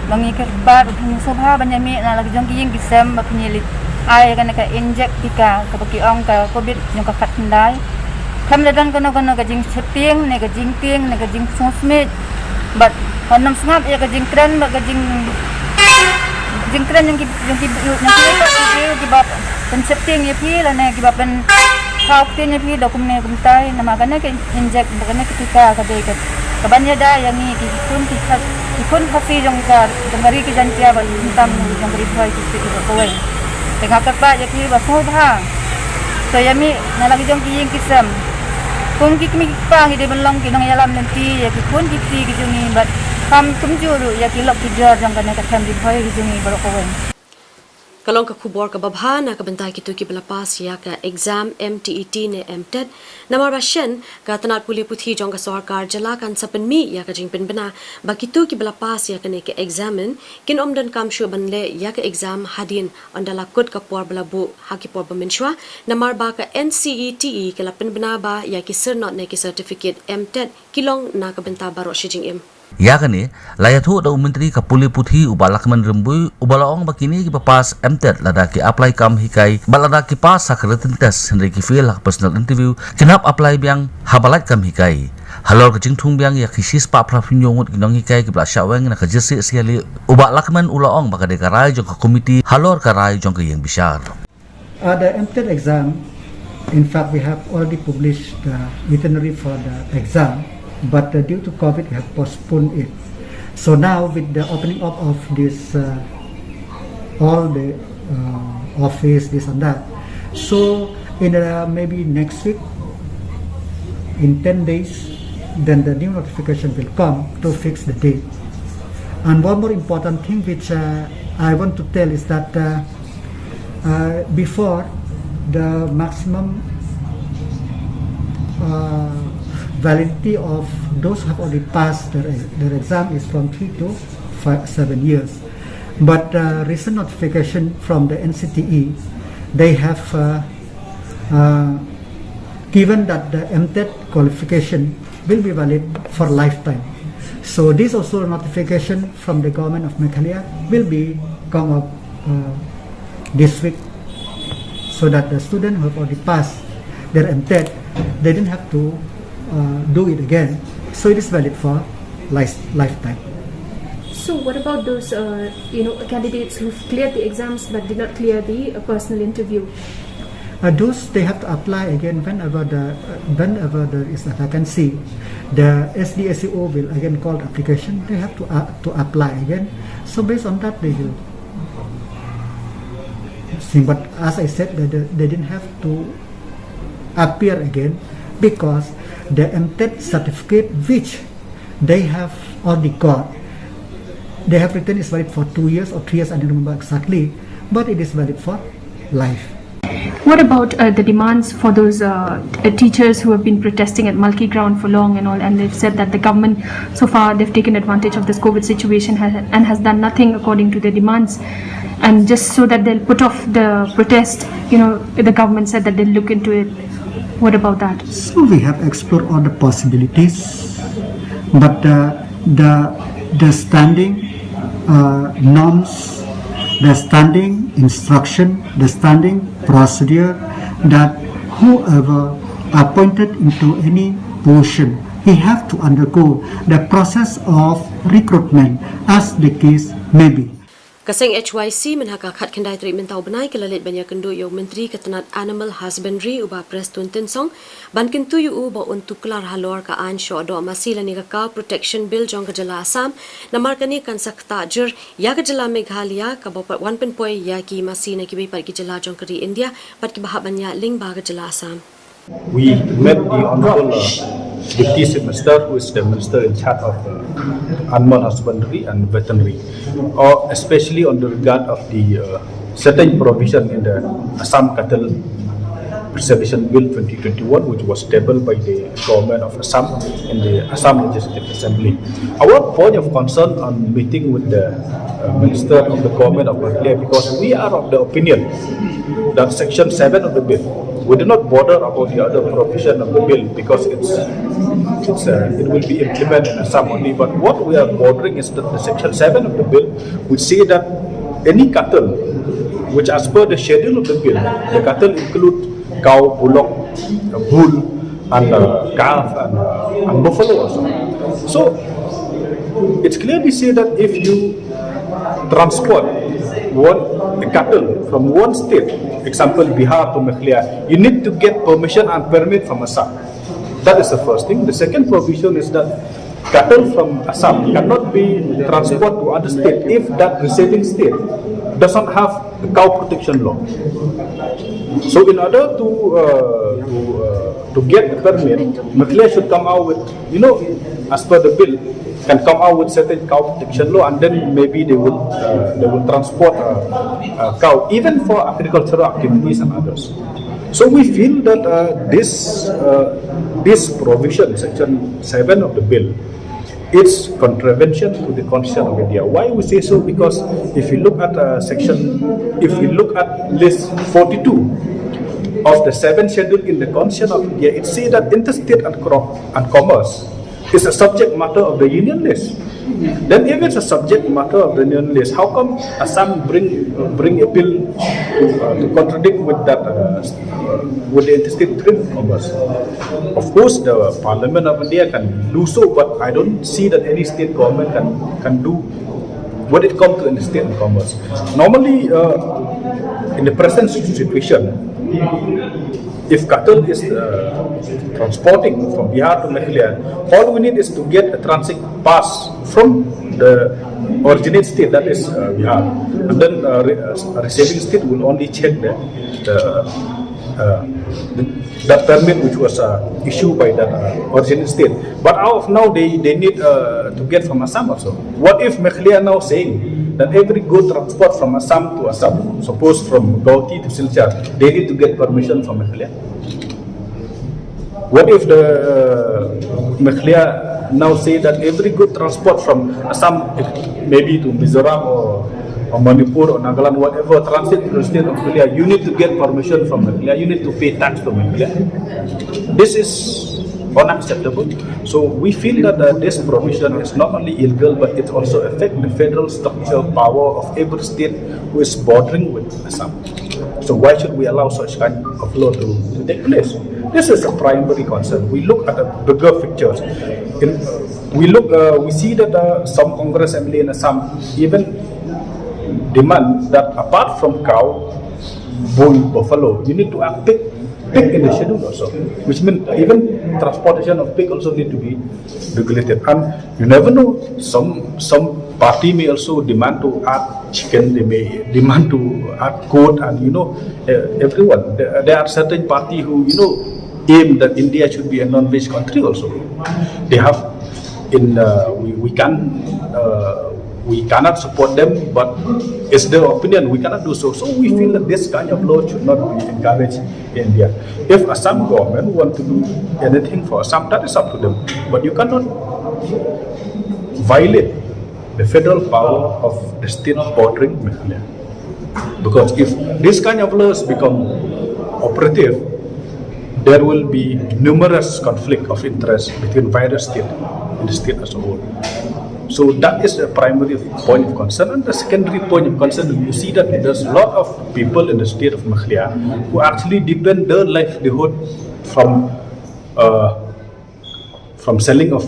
ba ngi kyrpad ba phin sngewbha ban ïa mih na la ki jong ki ïing ki sem ba phin ïa leit ai ïa kane ka injek tika kaba ki ong ka covid jong ka khatkhyndai. Khlem da don kano kano ka jingsheptieng ne ka jingtieng ne ka jingsngewsmit bad ban ym sngap ïa ka jingkren bad ka jing, jingkren jong ki, jong ki, jong ki, jong ki, kiba pynsheptieng ïa phi lane kiba pyn thaw ktien ïa phi da kumne kumtai, namar kane ka injek bad kane ka tika ka dei ka, kaban ïada ïa ngi ki khun ki kha-, ki khun Khasi jong ka, jong ka Ri ka Jaiñtia bad khamtam jong ka Ri Bhoi ki state baroh kawei. Te nga kyrpad ïa phi ba sngewbha to ïa mih na la ki jong ki ïing ki sem. Kum ki kmie ki kpa ngi dei ban long ki nongïalam lynti ïa ki khun ki kti ki jong ngi bad kham kumjuh ruh ïa ki lok ki jor jong kane ka them Ri Bhoi ki jong ngi baroh kawei. Ka long ka khubor kaba bha na ka bynta kito kiba la pass ïa ka exam M T E T ne M tet. Namar ba shen ka tnat pule puthi jong ka sorkar jylla kan sa pynmih ïa ka jingpynbna ba kito kiba la pass ïa kane ka exam kin ym donkam shuh ban leh ïa ka exam hadien ynda la kut ka por ba la buh ha ki por ba mynshuwa. Namar ba ka N C E T E ka la pynbna ba ïa ki syrnod ne ki certificate M tet ki long na ka bynta baroh shi jingim. Ïa kane la ïathuh da u Myntri ka pule puthi u Bah Lahkmen Rymbui, uba la ong ba kine kiba pass M tet lada ki apply kam hikai bad lada ki pass ha ka written test hynrei ki fail ha ka personal interview, kin hap apply biang haba lait kam hikai. Halor ka jingthung biang ïa ki shispah phra phew ngut ki nonghikai kiba la shah weng na ka jingsieh siali, u Bah Lahkmen u la ong ba ka dei ka rai jong ka komiti halor ka rai jong ka ïing bishar. Uh, the M tet exam, in fact, we have already published the itinerary for the exam, but, uh, due to covid, we have postponed it. So now, with the opening up of this, uh, all the, uh, office, this and that, so in, uh, maybe next week, in ten days, then the new notification will come to fix the date. And one more important thing which, uh, I want to tell is that, uh, uh, before, the maximum, uh, validity of those who have already passed their, their exam is from three to five, seven years. But, uh, recent notification from the N C T E, they have, uh, uh, given that the M tet qualification will be valid for lifetime. So this also notification from the government of Meghalaya will be come up, uh, this week, so that the student who have already passed their M tet, they don't have to, uh, do it again. So it is valid for life-, lifetime. So what about those, uh, you know, candidates who've cleared the exams but did not clear the uh, personal interview? Uh, those they have to apply again whenever the uh, whenever there is a vacancy. The S D S E O will again call the application. They have to uh, to apply again. So based on that, they will see. But as I said, they, they didn't have to appear again because the M Tet certificate which they have already got, they have written is valid for two years or three years, I don't remember exactly, but it is valid for life. What about uh, the demands for those uh, t- teachers who have been protesting at Malki ground for long and all, and they've said that the government so far they've taken advantage of this COVID situation has, and has done nothing according to their demands, and just so that they'll put off the protest, you know, the government said that they'll look into it. What about that? So we have explored all the possibilities, but the the the standing uh, norms, the standing instruction, the standing procedure that whoever appointed into any position, he have to undergo the process of recruitment as the case may be. Ka seng H Y C mynha ka khatkhyndai tarik mynta u bnai ka la leit ban ïakynduh ïa u Myntri ka tnat Animal Husbandry u Bah Prestone Tynsong ban kyntu ïa u ba un tuklar halor ka aiñ shoh doh masi lane ka Cow Protection Bill jong ka jylla Assam. Namar kane kan sa ktah jur ïa ka jylla Meghalaya kaba pat wan pynpoi ïa ki masi na kiwei pat ki jylla jong ka ri India bad kiba hap ban ïaid lyngba ka jylla Assam. We met the Honorable uh, Deputy Chief Minister, who is the Minister in charge of uh, Animal Husbandry and Veterinary, or especially on the regard of the uh, certain provision in the Assam Cattle Preservation Bill twenty twenty-one, which was tabled by the government of Assam in the Assam Legislative Assembly. Our point of concern on meeting with the uh, Minister of the Government of Meghalaya, because we are of the opinion that Section seven of the bill, we do not bother about the other provision of the bill because it's, it's uh, it will be implemented in Assam only. But what we are bothering is that the Section seven of the bill, which say that any cattle which, as per the schedule of the bill, the cattle include cow, bullock, bull, and uh, calf and, uh, and buffalo also. So it's clearly say that if you transport one a cattle from one state, example Bihar to Meghalaya, you need to get permission and permit from Assam. That is the first thing. The second provision is that cattle from Assam cannot be transported to other state if that receiving state does not have a cow protection law. So in order to uh, to uh, to get the permit, Meghalaya should come out with, you know, as per the bill, can come out with certain cow protection law, and then maybe they will uh, they will transport a, a cow even for agricultural activities and others. So we feel that uh, this uh, this provision, section seven of the bill, it's contravention to the Constitution of India. Why we say so? Because if you look at uh, section, if you look at list forty-two of the seventh schedule in the Constitution of India, it says that interstate and, cro- and commerce is a subject matter of the union list. Then if it's a subject matter of the union list, how come Assam bring bring a bill to, uh, to contradict with that uh, with the interstate trade and commerce? Of course, the Parliament of India can do so, but I don't see that any state government can can do when it comes to interstate and commerce. Normally, uh, in the present situation, if cattle is uh, transporting from Bihar to Meghalaya, all we need is to get a transit pass from the originate state, that is uh, Bihar, and then uh, re- uh, receiving state will only check the, the, uh, the that permit which was uh, issued by that uh, originate state. But out of now they, they need uh, to get from Assam also. What if Meghalaya now saying that every good transport from Assam to Assam, suppose from Guwahati to Silchar, they need to get permission from Meghalaya? What if the uh, Meghalaya now say that every good transport from Assam, maybe to Mizoram or, or Manipur or Nagaland, whatever, transit to the state of Meghalaya, you need to get permission from Meghalaya, you need to pay tax to Meghalaya? This is unacceptable. So we feel that uh, this provision is not only illegal, but it also affects the federal structural power of every state who is bordering with Assam. So why should we allow such kind of law to, to take place? This is a primary concern. We look at the bigger pictures. In, We look, uh, we see that uh, some Congress M L A in Assam even demand that apart from cow, bull, buffalo, you need to add pig, pig in the schedule also, which means even transportation of pig also need to be regulated. And you never know, some some party may also demand to add chicken, they may demand to add goat, and you know, uh, everyone. There, there are certain party who, you know, aim that India should be a non-veg country also. They have in uh, we, we can uh, we cannot support them, but it's their opinion. We cannot do so. So we feel that this kind of law should not be encouraged in India. If Assam government want to do anything for Assam, that is up to them. But you cannot violate the federal power of the state bordering Meghalaya. Because if this kind of laws become operative, there will be numerous conflict of interest between various states in the state as a whole. So that is the primary point of concern. And the secondary point of concern, you see that there's a lot of people in the state of Meghalaya who actually depend their livelihood from uh, from selling of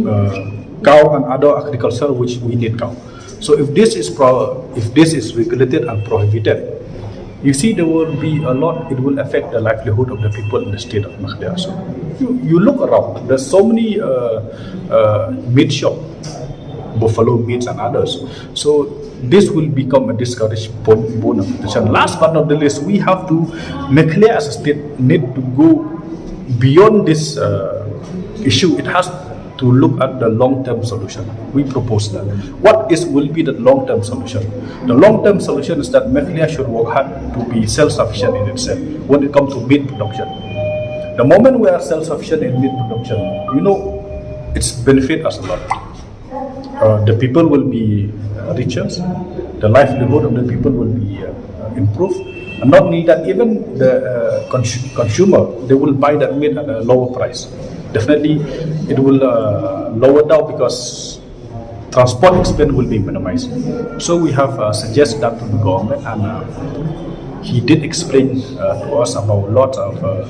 uh, cow and other agriculture, which we need cow. So if this is pro- if this is regulated and prohibited, you see, there will be a lot. It will affect the livelihood of the people in the state of Meghalaya. So you, you look around. There's so many uh, uh, meat shop, buffalo meats and others. So this will become a discouraged bone of contention. Last but not the least, we have to, Meghalaya as a state need to go beyond this uh, issue. It has to look at the long-term solution. We propose that. What is will be the long-term solution? The long-term solution is that Meghalaya should work hard to be self-sufficient in itself when it comes to meat production. The moment we are self-sufficient in meat production, you know, it's benefit us a lot. Uh, the people will be uh, richer, the livelihood of the people will be uh, improved. And not only that, even the uh, cons- consumer, they will buy that meat at a lower price. Definitely, it will uh, lower down because transport expense will be minimized. So we have uh, suggested that to the government, and uh, he did explain uh, to us about a lot of uh,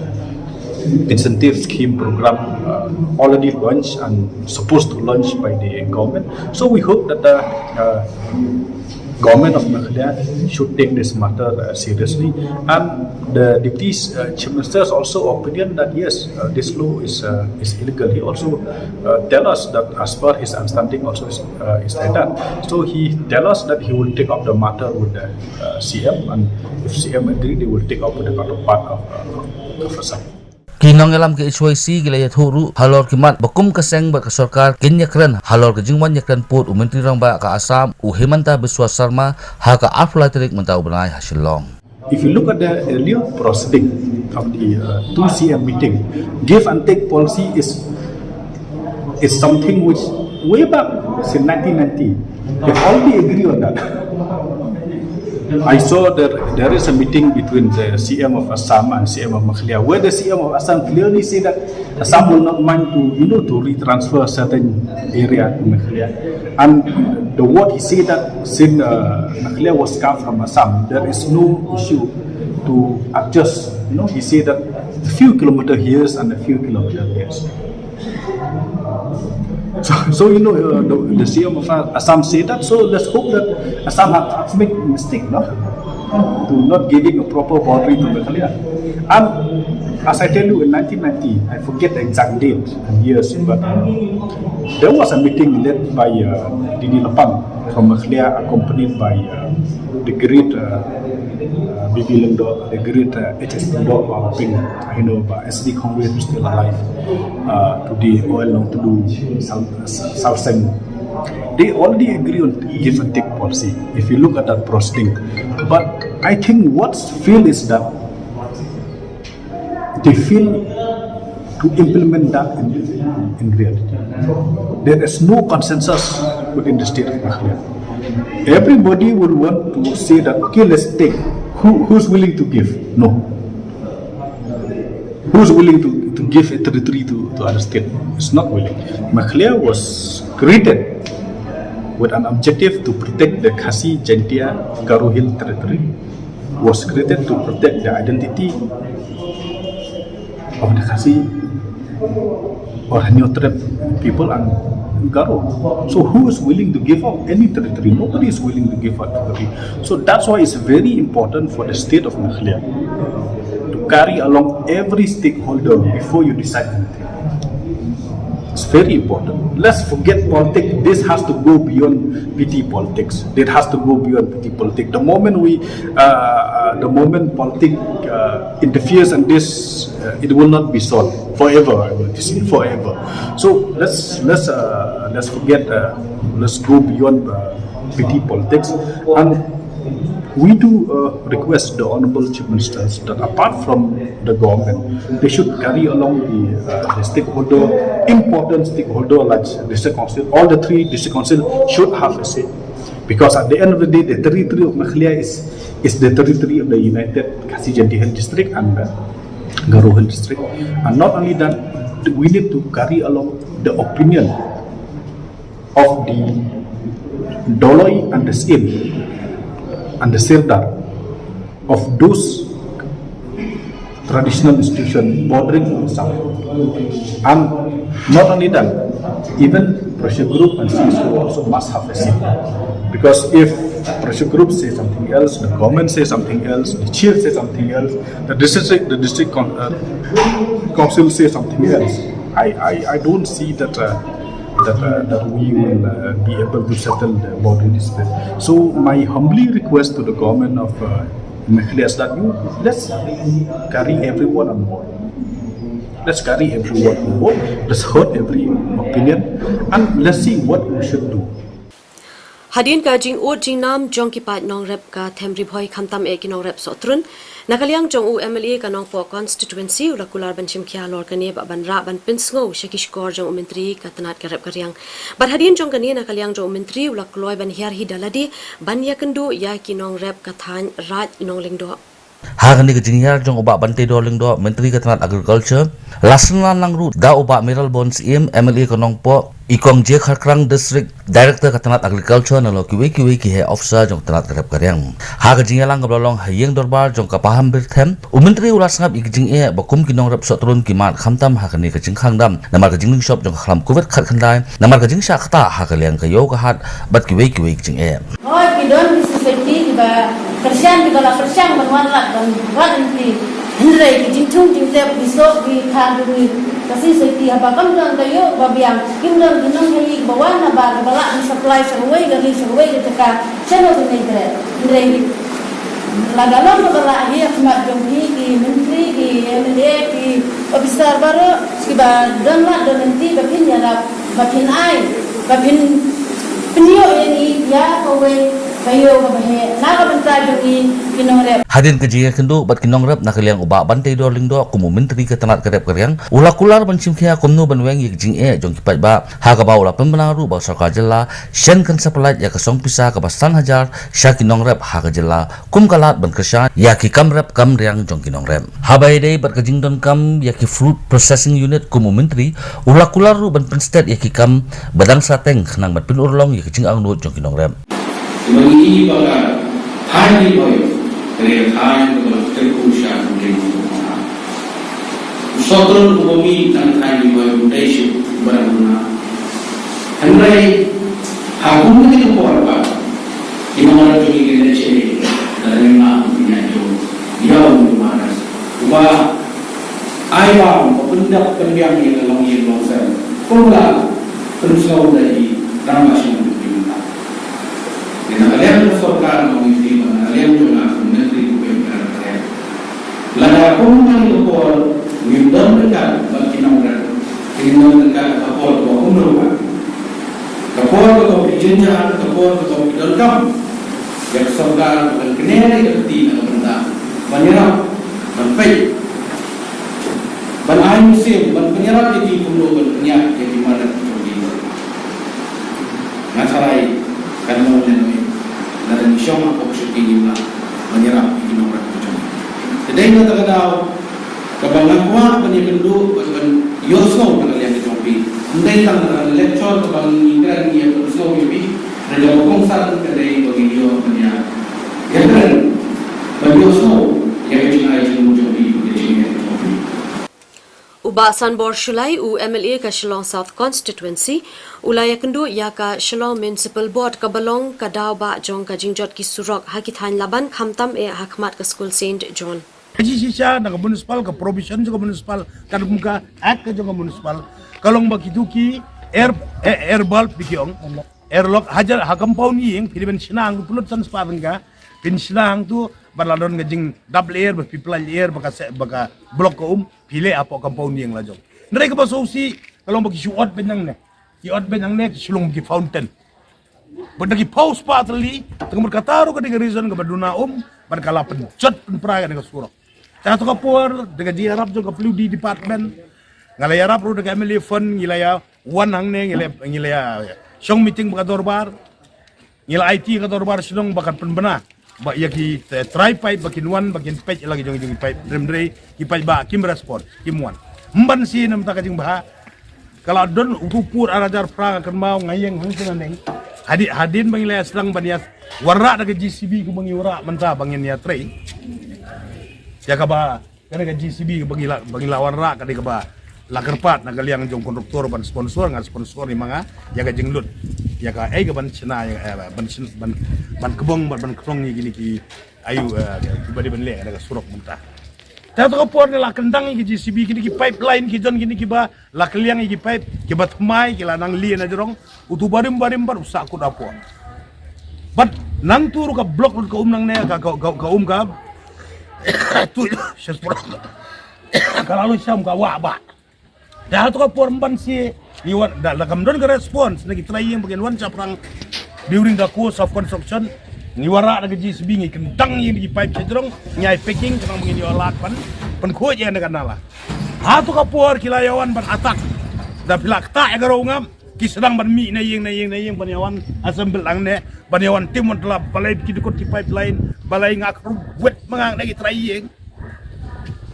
incentive scheme program uh, already launched and supposed to launch by the government. So we hope that the uh, government of Meghalaya should take this matter uh, seriously. And the deputy uh, chief minister is also opinion that yes, uh, this law is uh, is illegal. He also uh, tell us that as per his understanding also is, uh, is like that. So he tell us that he will take up the matter with the uh, C M, and if C M agree, they will take up with the counterpart of uh, of Assam. Ki nongïalam ka H Y C ki la ïathuh ruh halor ki mat ba kum ka seng bad ka sorkar kin ïakren halor ka jingwan ïakren pud u Myntri Rangbah ka Assam u Himanta Biswa Sarma ha ka arphew lai tarik mynta u bnai ha Shillong. If you look at the earlier proceeding of the uh, two C M meeting, give and take policy is is something which way back since nineteen ninety, they already agree on that. I saw that there is a meeting between the C M of Assam and C M of Meghalaya, where the C M of Assam clearly said that Assam will not mind to, you know, to retransfer certain area to Meghalaya. And the word he said that since uh, Meghalaya was carved from Assam, there is no issue to adjust. You know, he said that a few kilometer here and a few kilometer there. So, so you know, uh, the, the C M of Assam said that. So let's hope that Assam has make mistake, no, to not giving a proper boundary to Meghalaya. And as I tell you, in nineteen ninety, I forget the exact date and years, but uh, there was a meeting led by uh, D D Lapang from Meghalaya, accompanied by uh, the great uh, uh, B B Lyngdoh, the great uh, H S Lyngdoh, uh, being, you know, uh, S D Congress is still alive. Uh, today, Oil Nongtdu, Sal- Salseng. They already agree on give and take policy. If you look at that proceeding, but I think what's feel is that they fail to implement that in, in reality. There is no consensus within the state of Meghalaya. Everybody would want to say that, okay, let's take. Who, who's willing to give? No. Who's willing to, to give a territory to, to other state? It's not willing. Meghalaya was created with an objective to protect the Khasi Jaintia Garo Hill territory, was created to protect the identity of the Khasi for Hynñiewtrep people and Garo. So who is willing to give up any territory? Nobody is willing to give up territory. So that's why it's very important for the state of Meghalaya to carry along every stakeholder before you decide anything. It's very important. Let's forget politics. This has to go beyond petty politics. It has to go beyond petty politics. The moment we, uh, uh, the moment politics uh, interferes in this, uh, it will not be solved forever. I will say forever. So let's let's uh, let's forget. Uh, let's go beyond uh, petty politics, and we do uh, request the Honorable Chief Ministers that apart from the government, they should carry along the, uh, the stakeholder, important stakeholder like district council. All the three district council should have a say, because at the end of the day, the territory of Meghalaya is is the territory of the United Khasi Jaintia Hill District and the Garo Hill District. And not only that, we need to carry along the opinion of the Doloi and the Syiem and the Sirdar of those traditional institution bordering on Assam. And not only that, even pressure group and C S O also must have a say. Because if pressure group say something else, the government say something else, the chief say something else, the district, the district con- uh, council say something else, I, I, I don't see that uh, that uh, that we will uh, be able to settle the boundary dispute. So my humbly request to the government of uh, Meghalaya is that you let's carry everyone on board. Let's carry everyone on board. Let's heard every opinion, and let's see what we should do. Hadien ka jingud jingnam jong ki paid nongrep ka them Ri Bhoi khamtam eh ki nongrep Sohtrun, na ka liang jong u M L A ka Nongpoh constituency u la kular ban shim khia halor kane bad ban rah ban pynsngew sha ki shkor jong u Myntri ka tnat ka rep ka riang. Bad hadien jong kane na ka liang jong u Myntri u la kloi ban hiar hi da lade ban ïakynduh ïa ki nongrep ka thaiñ Raid Nonglyngdoh. Ha kane ka jinghiar jong u Bah Banteidor Lyngdoh, Myntri ka tnat Agriculture, la synran lang ruh da u Bah Mayralborn Syiem, M L A ka Nongpoh, i Kong J Kharkrang, District Director ka tnat Agriculture, nalor kiwei kiwei ki heh officer jong ka tnat ka rep ka riang. Ha ka jingïalang kaba la long ha ïing dorbar jong ka Pahamber Them, u Myntri u la sngap ïa ka jingeh ba kum ki nongrep Sohtrun ki mad khamtam ha kane ka jingkhang dam namar ka jinglyngshop jong ka khlam Covid khatkhyndai, namar ka jingshah ktah ha ka liang ka ïew ka hat bad kiwei kiwei ki jingeh. Hooid, ki don ki society kiba kyrshan, kiba la kyrshan ban wan lad ban wad lynti. Hynrei ki jingthung jingtep, ki soh, ki kha, ki ri, ka society haba kam don ka ïoh ba biang, kim don ki nongkhaïi kiba wan haba kiba lah ban supply sha kawei ka ri, sha kawei ka jaka, shano kin ïai trei. Hynrei lada long kaba lah hi ha khmat jong phi ki myntri, ki M L A, ki officer baroh kiba don lad don lynti ba phin ïarap, ba phin ai, ba phin pynïoh ïa ngi ïa kawei ka ïew kaba heh na ka bynta jong ngi ki nongrep. Hadien ka jingïakynduh bad ki nongrep na ka liang u Bah Banteidor Lyngdoh kum u Myntri ka tnat ka rep ka riang u la kular ban shim khia kumno ban weng ïa ka jingeh jong ki paidbah, ha kaba u la pynbna ruh ba ka sorkar jylla shen kan sa pyllait ïa ka song pisa kaba san hajar sha ki nongrep ha ka jylla kum ka lad ban kyrshan ïa ki kam rep kam riang jong ki nongrep. Haba ïadei bad ka jingdonkam ïa ki fruit processing unit kum u Myntri u la kular ruh ban pynsted ïa ki kam ba dang sa teng khnang ban pynurlong ïa ka jingangnud jong ki nongrep. Ba ngi i ba ka thaiñ Ri Bhoi ka dei ka thaiñ kaba la kyrkhu sha ka dei u Sohtrun uba mih na ka thaiñ Ri Bhoi u dei shuh uba dang duna. Hynrei ha kum kane ka por ba ki nongrep jong ngi ki leit sha ïing, ka dei na ka bynta jong ïa u Moses uba ai bam ba pyndap pynbiang ïa ka longïing longsem kumba la pynsngew da i rangbah shnong jong ngi mynta. Te na ka liang ka sorkar jong ngi, na ka liang jong nga kum u Myntri u pynbiang ka liang, lada kum kane ka por ngim don ryngkat bad ki nongrep, ngim don ryngkat ka por kaba kumno pat. Ka por kaba phi jynjar, ka por kaba phi donkam ïa ka sorkar ban kynnoh ïa ka kti na ka bynta ban ïarap, ban peit, ban ai mynsiem, ban pynïarap ïa ki kumno ban pynïap ïa ki mar jong ki. Nga tharai kan long ne noi lada ngi shong hapoh ka shuki ngim lah ban ïarap ïa ki nongrep ka jong ngi. Te dei na kata ka daw kaba nga kwah ban ïakynduh bad ban ïohsngew na ka liang ka jong phi. Ym dei tang na ka lecture kaba ngi kren ngi ïa ka ïohsngew ïa phi, hynrei kaba kongsan ka dei ba ngi ïoh ban ïa ïakren ban ïohsngew ïa ka jingai jingmut jong phi, ïa ka jingeh jong phi. U Bah Sanbor Shullai, u M L A ka Shillong South Constituency, u la ïakynduh ïa ka Shillong Municipal Board kaba long ka daw ba jong ka jingjot ki surok ha ki thaiñ Laban khamtam eh ha khmat ka skul Saint John. Ka jingshisha na ka municipal, ka provision jong ka municipal, ka dum ka act ka jong ka municipal, ka long ba kitu ki air, air, air bulb ba ki ong, air lock, hajar ha compound ïing, phi dei ban shna hangtu pynlut san spah tyngka, phin shna hangtu, bad la don ka jingdap lyer, ba phi pynlait lyer, ba ka se, ba ka block ka um, phi leh hapoh compound ïing la jong. Hynrei kaba sngewsih, ka long ba ki shu ot beiñ nangne. Ki ot beiñ nangne, ki shu long ki fountain. Bad da ki phew spah tylli, te ka mut kata ruh ka dei ka reason kaba duna um, bad ka la pynjot pynpra ïa ka surok. Te ha kato ka por, da ka jingïarap jong ka W D department, nga la ïarap ruh da ka M L A fund, ngi la ïa wan hangne, ngi la, ngi la ïa shong meeting bad ka dorbar, ngi la aiti ïa ka dorbar shnong ba kan pynbna ba ïa ki, eh, trai pipe ba kin wan, ba kin peit ïa la ki jong, jong ki pipe, hynrei ki paidbah kim respond, kim wan. Ym ban shu namar ka jingbha, ka la don utu u pud ar hajar phra, nga kynmaw nga ïeng hangtu naneng. Hadien, hadien ba ngi la ïa sdang ban ïa wanrah da ka J C B kaba ngi wanrah mynta ba ngin ïa trei. Ïa kaba, kane ka J C B kaba ngi la, ba ngi la wanrah, ka dei kaba la kyrpad na ka liang jong kontraktor ban sponsor, nga sponsor ïa ma nga ïa ka jinglut, ïa kaei kaban shna, ïa, eh, ban shna, ban, ban kbong, ban, ban khnong ïa kine ki, aïu, eh, kiba dei ban leh da ka surok mynta. Te ha kato ka por ngi la kyndang ïa ki J C B, kine ki pipeline ki don, kine kiba la kylliang ïa ki pipe, kiba thymmai, ki la nang lih na jrong, utu barim barim bad u sahkut hapoh. Bad nangtu ruh ka block lut ka um nangne, ka, ka, ka, ka um ka, tu, sha spot, ka la lut sham ka wah bah. Te ha kato ka por ym ban shu, ngi wan, da, da kam don ka response na ki trai ïing ba kin wan shaphrang during the course of construction. Ngi wanrah da ka J C B, ngi kyndang ïa ki pipe sha jrong, ngi ai packing, khnang ba ngin ïoh lad ban pynkhuid ïa kane ka nala. Ha kato ka por ki la ïa wan ban attack. Da phi la ktah ïa ka rong ngam, ki sdang ban mih na ïing, na ïing, na ïing, ban ïa wan assemble hangne, ban ïa wan tim wan tlap, balei ki dukut ki pipeline, balei nga kruwet ma nga hangne ki trai ïing.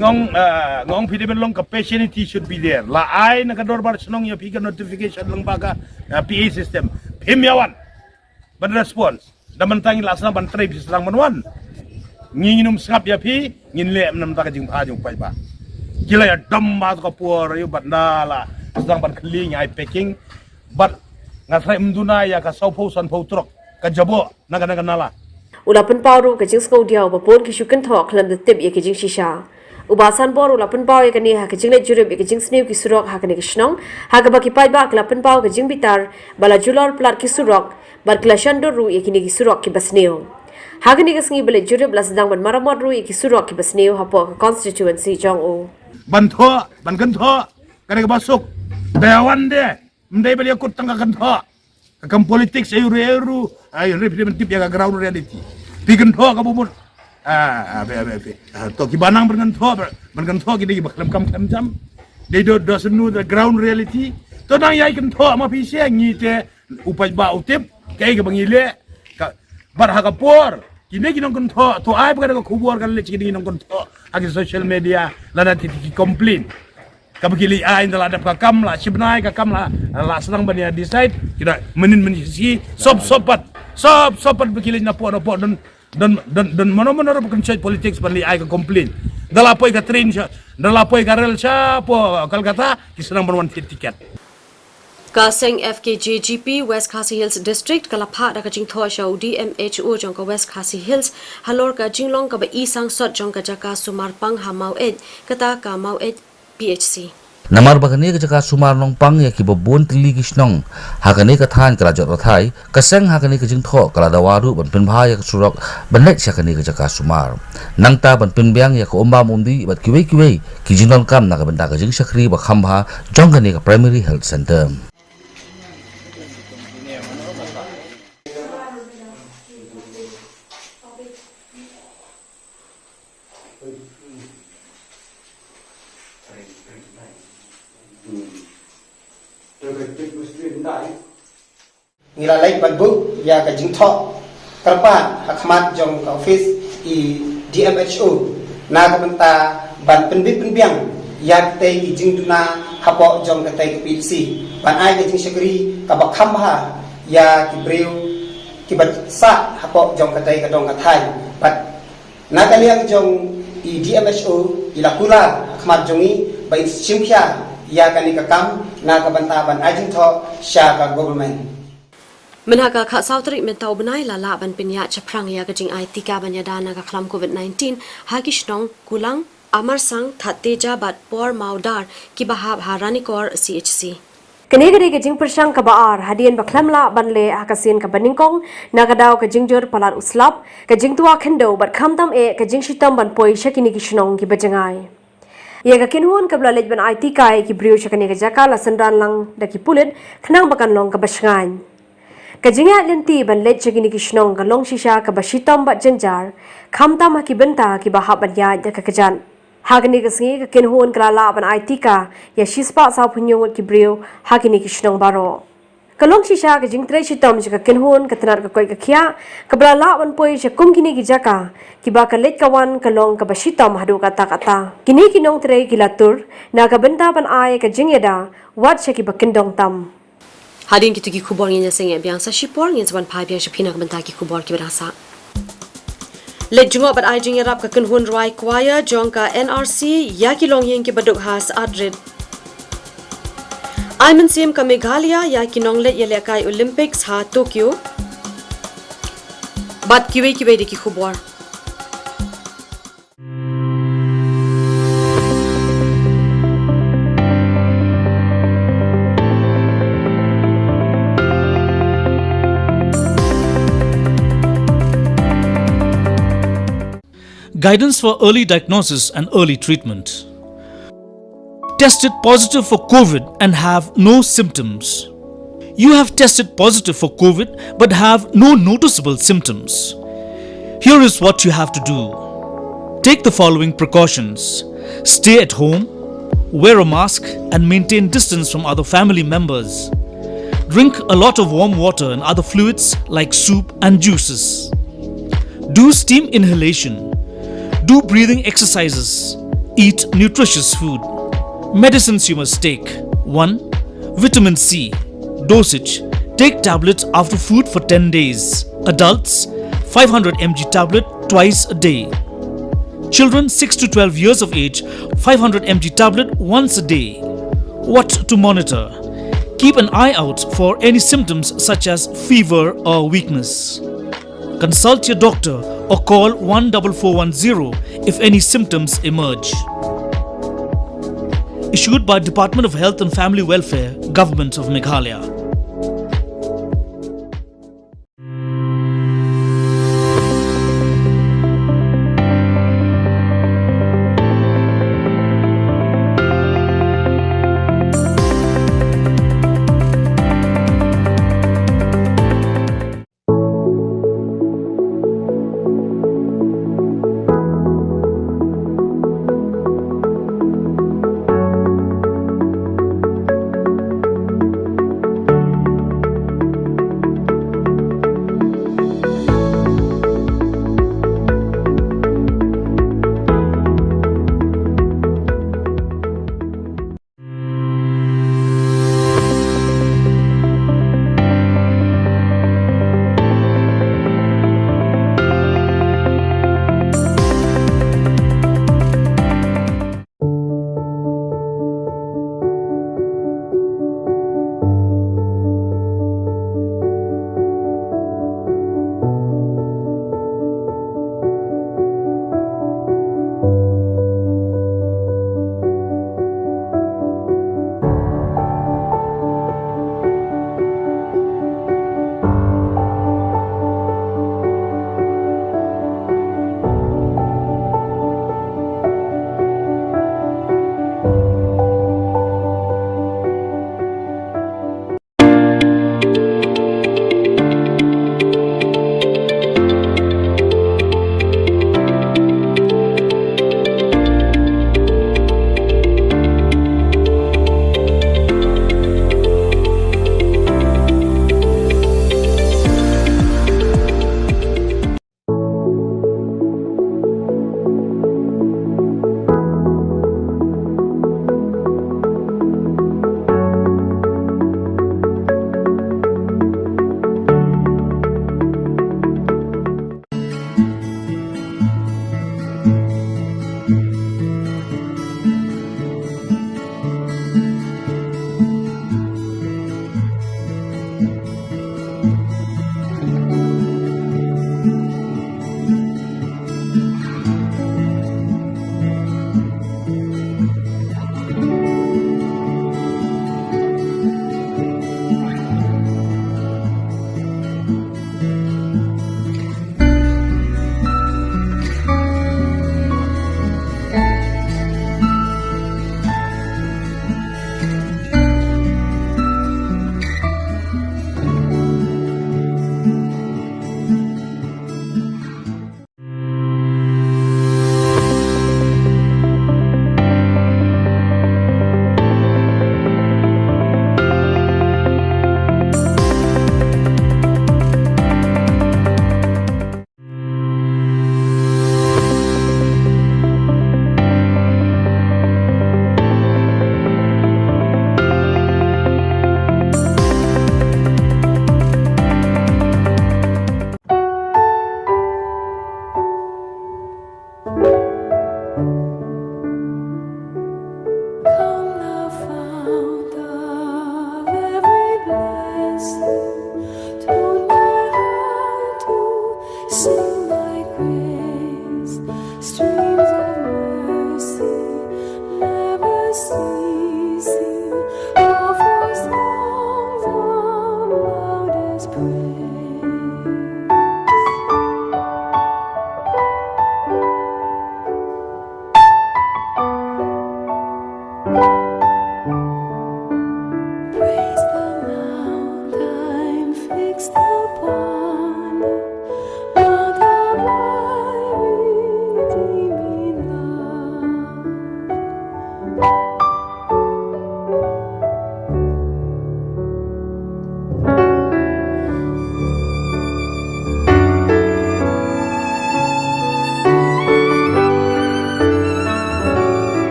Nga ong, ah, nga ong phi dei ban long, ka patience should be there. La ai na ka dorbar shnong ïa phi ka notification lyngba ka, ah, P A system. Phim ïa wan ban response. Da mynta ngi la sdang ban trei, phi sdang ban wan. Ngi ngin ym sngap ïa phi, ngin leh namar ka jingbha jong u paidbah. Ki la ïa dom bad ka por ïa bad nda la sdang ban khlieh, ngi ai packing. Bad nga tharai ym duna ïa ka sawphew sanphew trok ka jaboh na ka, na ka nala. U la pynpaw ruh ka jingsngewdiaw ba bun ki shu kynthoh khlem da tip ïa ka jingshisha. U Bah Sanbor u la pynpaw ïa kane ha ka jingleit jurip ïa ka jingsniew ki surok ha kane ka shnong, ha kaba ki paidbah ki la pynpaw ka jingbitar ba la julor palat ki surok, bad ki la shon dur ruh ïa kine ki surok kiba sniew. Ha kane ka sngi ba leit jurip la sdang ban maramot ruh ïa ki surok kiba sniew hapoh ka constituency jong u. Ban thoh, ban kynthoh, ka dei kaba suk. Dei wan de, ym dei ban ïa kut tang ka kynthoh. Ka kam politics, aïu ruh, aïu ruh, aïu ruh, phi dei ban tip ïa ka ground reality. Phi kynthoh kaba mut. Ah, ah, phi, ah, phi, phi. Ah, to kiba nang ban kynthoh, ban kynthoh ki dei kiba khlem kam khlem jam. They don't, doesn't know the ground reality. To nang ïai kynthoh ma phi sha ngi te u paidbah u tip kaei kaba ngi leh. Ka, bad ha ka por kine ki nongkynthoh, to ai ba ka da ka khubor ka leit sha kine ki nongkynthoh ha ki social media, lada ki, ki complain. Kaba ki leit ai, ynda la dep ka kam, la shibnai ka kam, la, la sdang ban ïa decide, ki da mynnin mynnin shi, sop sop pat, sop sop pat ba ki leit napoh napoh, don, don, don, don mano mano ruh ba kynshoi politics ban leit ai ka complain. Ynda la poi ka train sha, ynda la poi ka rel shapoh Kolkata, ki sdang ban wan thied tiket. Ka seng F K J G P West Khasi Hills District ka la phah da ka jingthoh sha u D M H O jong ka West Khasi Hills halor ka jinglong kaba i sangsot jong ka jaka sumar pang ha Maweit, kata ka Maweit P H C. Namar ba kane ka jaka sumar nongpang ïa kiba bun tylli ki shnong ha kane ka thaiñ ka la jot rathai, ka seng ha kane ka jingthoh ka la dawa ruh ban pynbha ïa ka surok ban leit sha kane ka jaka sumar. Nangta ban pynbiang ïa ka umbam umdih bad kiwei kiwei ki jingdonkam na ka bynta ka jingshakri ba kham bha jong kane ka Primary Health Centre. Ngi la leit ban buh ïa ka jingthoh kyrpad ha khmat jong ka office i D M H O na ka bynta ban pynbit pynbiang ïa katei ki jingduna hapoh jong katei ka P H C, ban ai ka jingshakri kaba kham bha ïa ki briew kiba sah hapoh jong katei ka dong ka thaiñ. Bad na ka liang jong i D M H O i la kular ha khmat jong ngi Ba in shim khia ïa kane ka kam na ka bynta ban ai jingthoh sha ka government. Mynha ka khatsaw tarik mynta u bnai la lah ban pynïaid shaphrang ïa ka jingai tika ban ïada na ka khlam covid nineteen ha ki shnong Kulang, Amarsang, Thatteja bad Por Mawdar kiba hap ha Ranikor C H C. Kane ka dei ka jingpyrshang kaba ar hadien ba khlem lah ban leh ha ka sien kaba nyngkong na ka daw ka jingjur palat u slap, ka jingtwa khyndew bad khamtam eh ka jingshitom ban poi sha kine ki shnong kiba jngai. Ïa ka kynhun kaba la leit ban ai tika ïa ki briew sha kane ka jaka la synran lang da ki pulit khnang ba kan long kaba shngaiñ. Ka jingïaid lynti ban leit sha kine ki shnong ka long shisha kaba shitom bad jynjar, khamtam ha ki bynta kiba hap ban ïaid da ka kjat. Ha kane ka sngi ka kynhun ka la lah ban ai tika ïa shispah sawphew hynñiew ngut ki briew ha kine ki shnong baroh. Ka long shisha ka jingtrei shitom sha ka kynhun ka tnat ka koit ka khiah kaba la lah ban poi sha kum kine ki jaka kiba ka leit ka wan ka long kaba shitom haduh katta katta. Kine ki nongtrei ki la tur na ka bynta ban ai ka jingïada wat sha kiba kyndong tam. Hadien kito ki khubor ngin ïaseng biang sa shipor, ngin sa wan phai biang sha phi na ka bynta ki khubor kiba dang sah. Leit jngoh bad ai jingïarap ka kynhun rwai choir jong ka N R C ïa ki longïing kiba duk ha Saadrit. Ai mynsiem ka Meghalaya ïa ki nongleit ïalehkai Olympics ha Tokyo. Bad kiwei kiwei de ki khubor. Guidance for early diagnosis and early treatment. Tested positive for covid and have no symptoms. You have tested positive for covid but have no noticeable symptoms. Here is what you have to do. Take the following precautions. Stay at home, wear a mask, and maintain distance from other family members. Drink a lot of warm water and other fluids like soup and juices. Do steam inhalation. Do breathing exercises. Eat nutritious food. Medicines you must take. One, vitamin C. Dosage. Take tablet after food for ten days. Adults, five hundred M G tablet twice a day. Children six to twelve years of age, five hundred M G tablet once a day. What to monitor? Keep an eye out for any symptoms such as fever or weakness. Consult your doctor or call one four four one zero if any symptoms emerge. Issued by Department of Health and Family Welfare, Government of Meghalaya.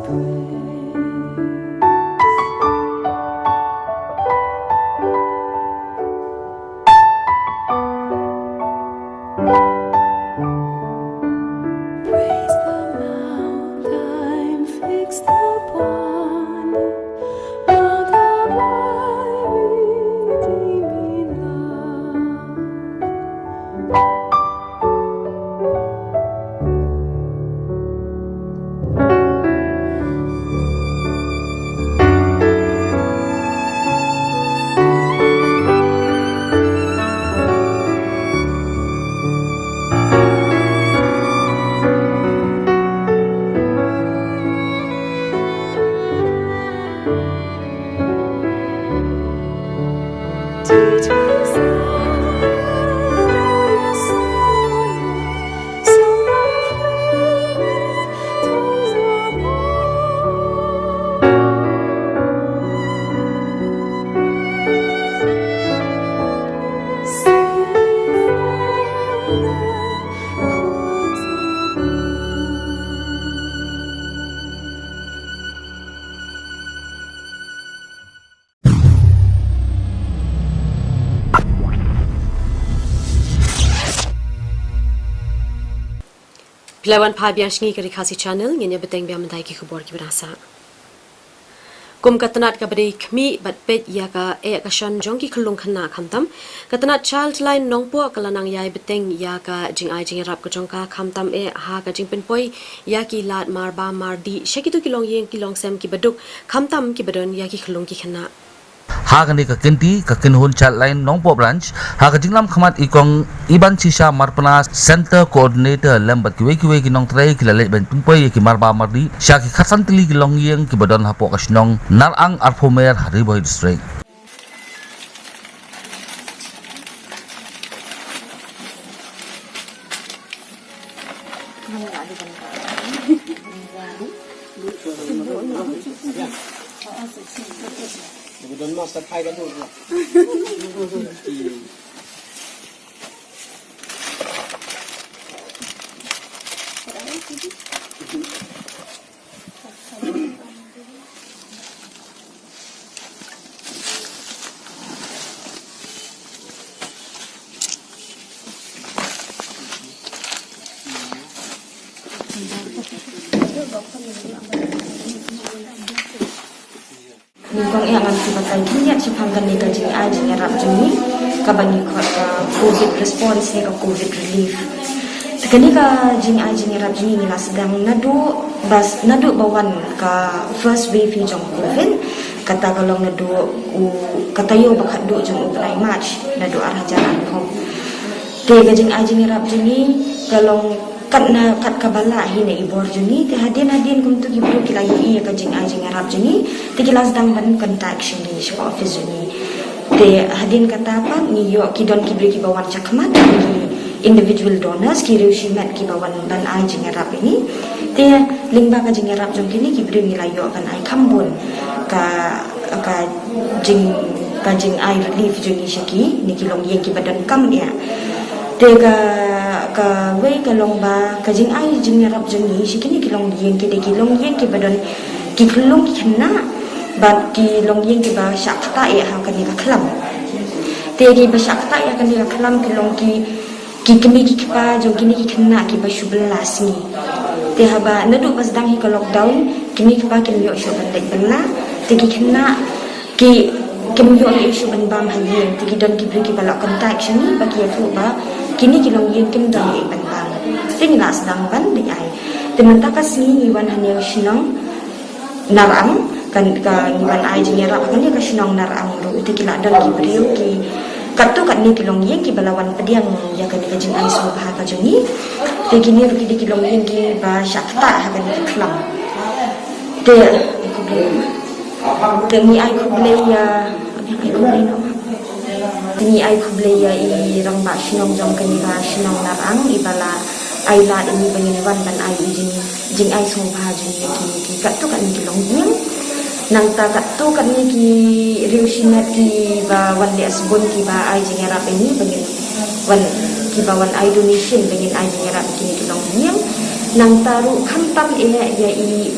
Praise the mount I'm fixed upon, mount of thy redeeming love. Phi la wan phai biang sha ngi ka Ri Khasi Channel, ngin ïa bteng biang mynta ïa ki khubor kiba dang sah. Kum ka tnat kaba dei khmih bad peit ïa ka eh ka shon jong ki khyllung khynnah khamtam, ka tnat Childline Nongpoh ka la nang ïai bteng ïa ka jingai jingïarap ka jong ka khamtam eh ha ka jingpynpoi ïa ki lad marbam mardih sha kito ki longïing ki longsem kiba duk khamtam kiba don ïa ki khyllung ki khynnah. Ha kane ka kynti, ka kynhun Childline Nongpoh Branch, ha ka jinglam khmat i Kong Iban Shisha Marpna, Center Coordinator, lem bad kiwei kiwei ki nongtrei ki la leit ban pynpoi ïa ki marbam mardih sha ki khatsan tylli ki longïing kiba don hapoh ka shnong Narang Arphumer ha Ri Bhoi District. Nyngkong eh ngan sa batai khyndiat shaphang kane ka jingai jingïarap jong ngi kaba ngi khot ka covid response ne ka covid relief. Te kane ka jingai jingïarap jong ngi ngi la sdang naduh bas naduh ba wan ka first wave hi jong covid, kata ka long naduh u, ka taïew ba khatduh jong u bnai March naduh ar hajar arphew. Te ka jingai jingïarap jong ngi ka long kat na kat kaba lah hi na i bor jong ngi, te hadien hadien kumtu ki briew ki la ïohi ïa ka jingai jingïarap jong ngi, te ki la sdang ban contact sha ngi sha ka office jong ngi. Te hadien kata pat ngi ïoh ki don ki briew kiba wan shakhmat, ki individual donors, ki riew shimet kiba wan ban ai jingïarap ïa ngi. Te lyngba ka jingïarap jong kine ki briew ngi la ïoh ban ai kham bun ka, ka jing, ka jingai relief jong ngi sha kine ki longïing kiba donkam ïa. Te ka, kawei ka long ba ka jingai jingïarap jong ngi sha kine ki longïing ki dei ki longïing kiba don ki khyllung ki khynnah bad ki longïing kiba shah ktah ïa ha kane ka khlam. Te kiba shah ktah ïa kane ka khlam ki long ki ki kmie ki kpa jong kine ki khynnah kiba shu bylla sngi. Te haba naduh ba sdang hi ka lockdown, kmie ki kpa kim ïoh shuh ban leit bylla, te ki khynnah ki kim ïoh ïa shuh ban bam ha ïing, te ki don ki briew kiba la contact sha ngi ba ki ïathuh ba kine ki longïing kim don ïa ban bam. Te ngi la sdang ban leit ai. Te mynta ka sngi ngi wan hangne shnong Narang, kan, ka ngi wan ai jingïarap ha kane ka shnong Narang ruh, te ki la don ki briew ki katto katne ki longïing kiba la wan pdiang ïa kane ka jingai sngewbha ka jong ngi. Te kine ruh ki dei ki longïing kiba shah ktah ha kane ka khlam. Te, te ngi ai khublei ïa, ai khublei noh. Te ngi ai khublei ïa i rangbah shnong jong kane ka shnong Narang iba la ai lad ïa ngi ba ngin wan ban ai i jing, jingai sngewbha jong ngi ïa ki, ki katto katne ki longïing. Nangta katto katne ki riew shimet kiba wan leh sbun kiba ai jingïarap ïa ngi ba ngin wan, kiba wan ai donation ba ngin ai jingïarap ïa kine ki longïing. Nangta ruh khamtam eh ïa i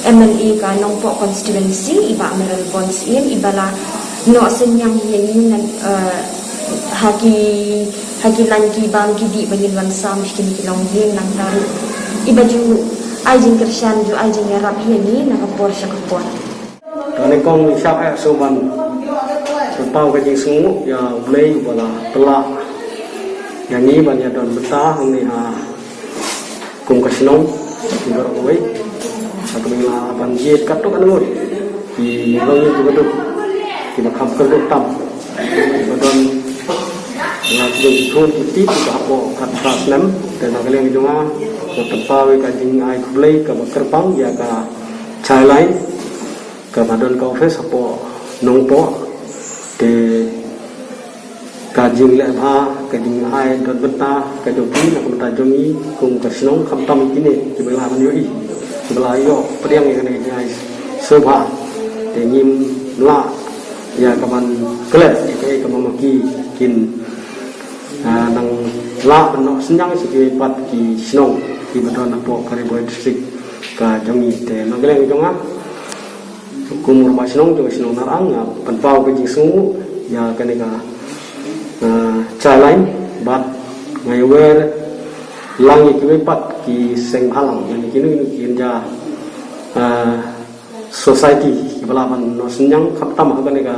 M L A ka Nongpoh constituency, i Bah Mayralborn Syiem, i ba la noh synñiang ïa ngi na, eh, ha ki, ha ki lain ki bam ki dih ba ngin wan sam sha kine ki longïing, nangta ruh i ba ju ai jingkyrshan, ju ai jingïarap ïa ngi na ka por sha ka por. Kane kong shah eh shu ban pynpaw ka jingsngewnguh ïa U Blei uba la pynlah ïa ngi ban ïadon bynta hangne ha kum ka shnong, ki baroh kawei. Sa ka Bangla ban jied katto katne ngut, ki longïing kiba duk, kiba kham kyrduh tam, kiba don la ki jong ki khun ki tip kiba hapoh khatphra snem. Te na ka liang jong nga, nga pynpaw ïa ka jingai khublei kaba kyrpang ïa ka Childline kaba don ka office hapoh Nongpoh. Te ka jingleh bha, ka jingai don bynta ka jong ki na ka bynta jong ngi kum ka shnong, khamtam kine kiba la ban ïohi, kiba la ïoh pdiang ïa kane ka jingai sngewbha. Te ngim lah ïa ka ban klet ïa kaei kaba ma ki kin, ah, nang lah ban noh synñiang sha kiwei pat ki shnong kiba don hapoh ka Ri Bhoi District ka jong ngi. Te na ka liang jong nga, kum u rangbah shnong jong ka shnong Narang, nga pynpaw ka jingsngewnguh ïa kane ka, ah, Childline, bad nga ïawer lang ïa kiwei pat ki seng bhalang, ïa kino kino ki kynja, ah, society kiba lah ban noh synñiang, khamtam ha kane ka,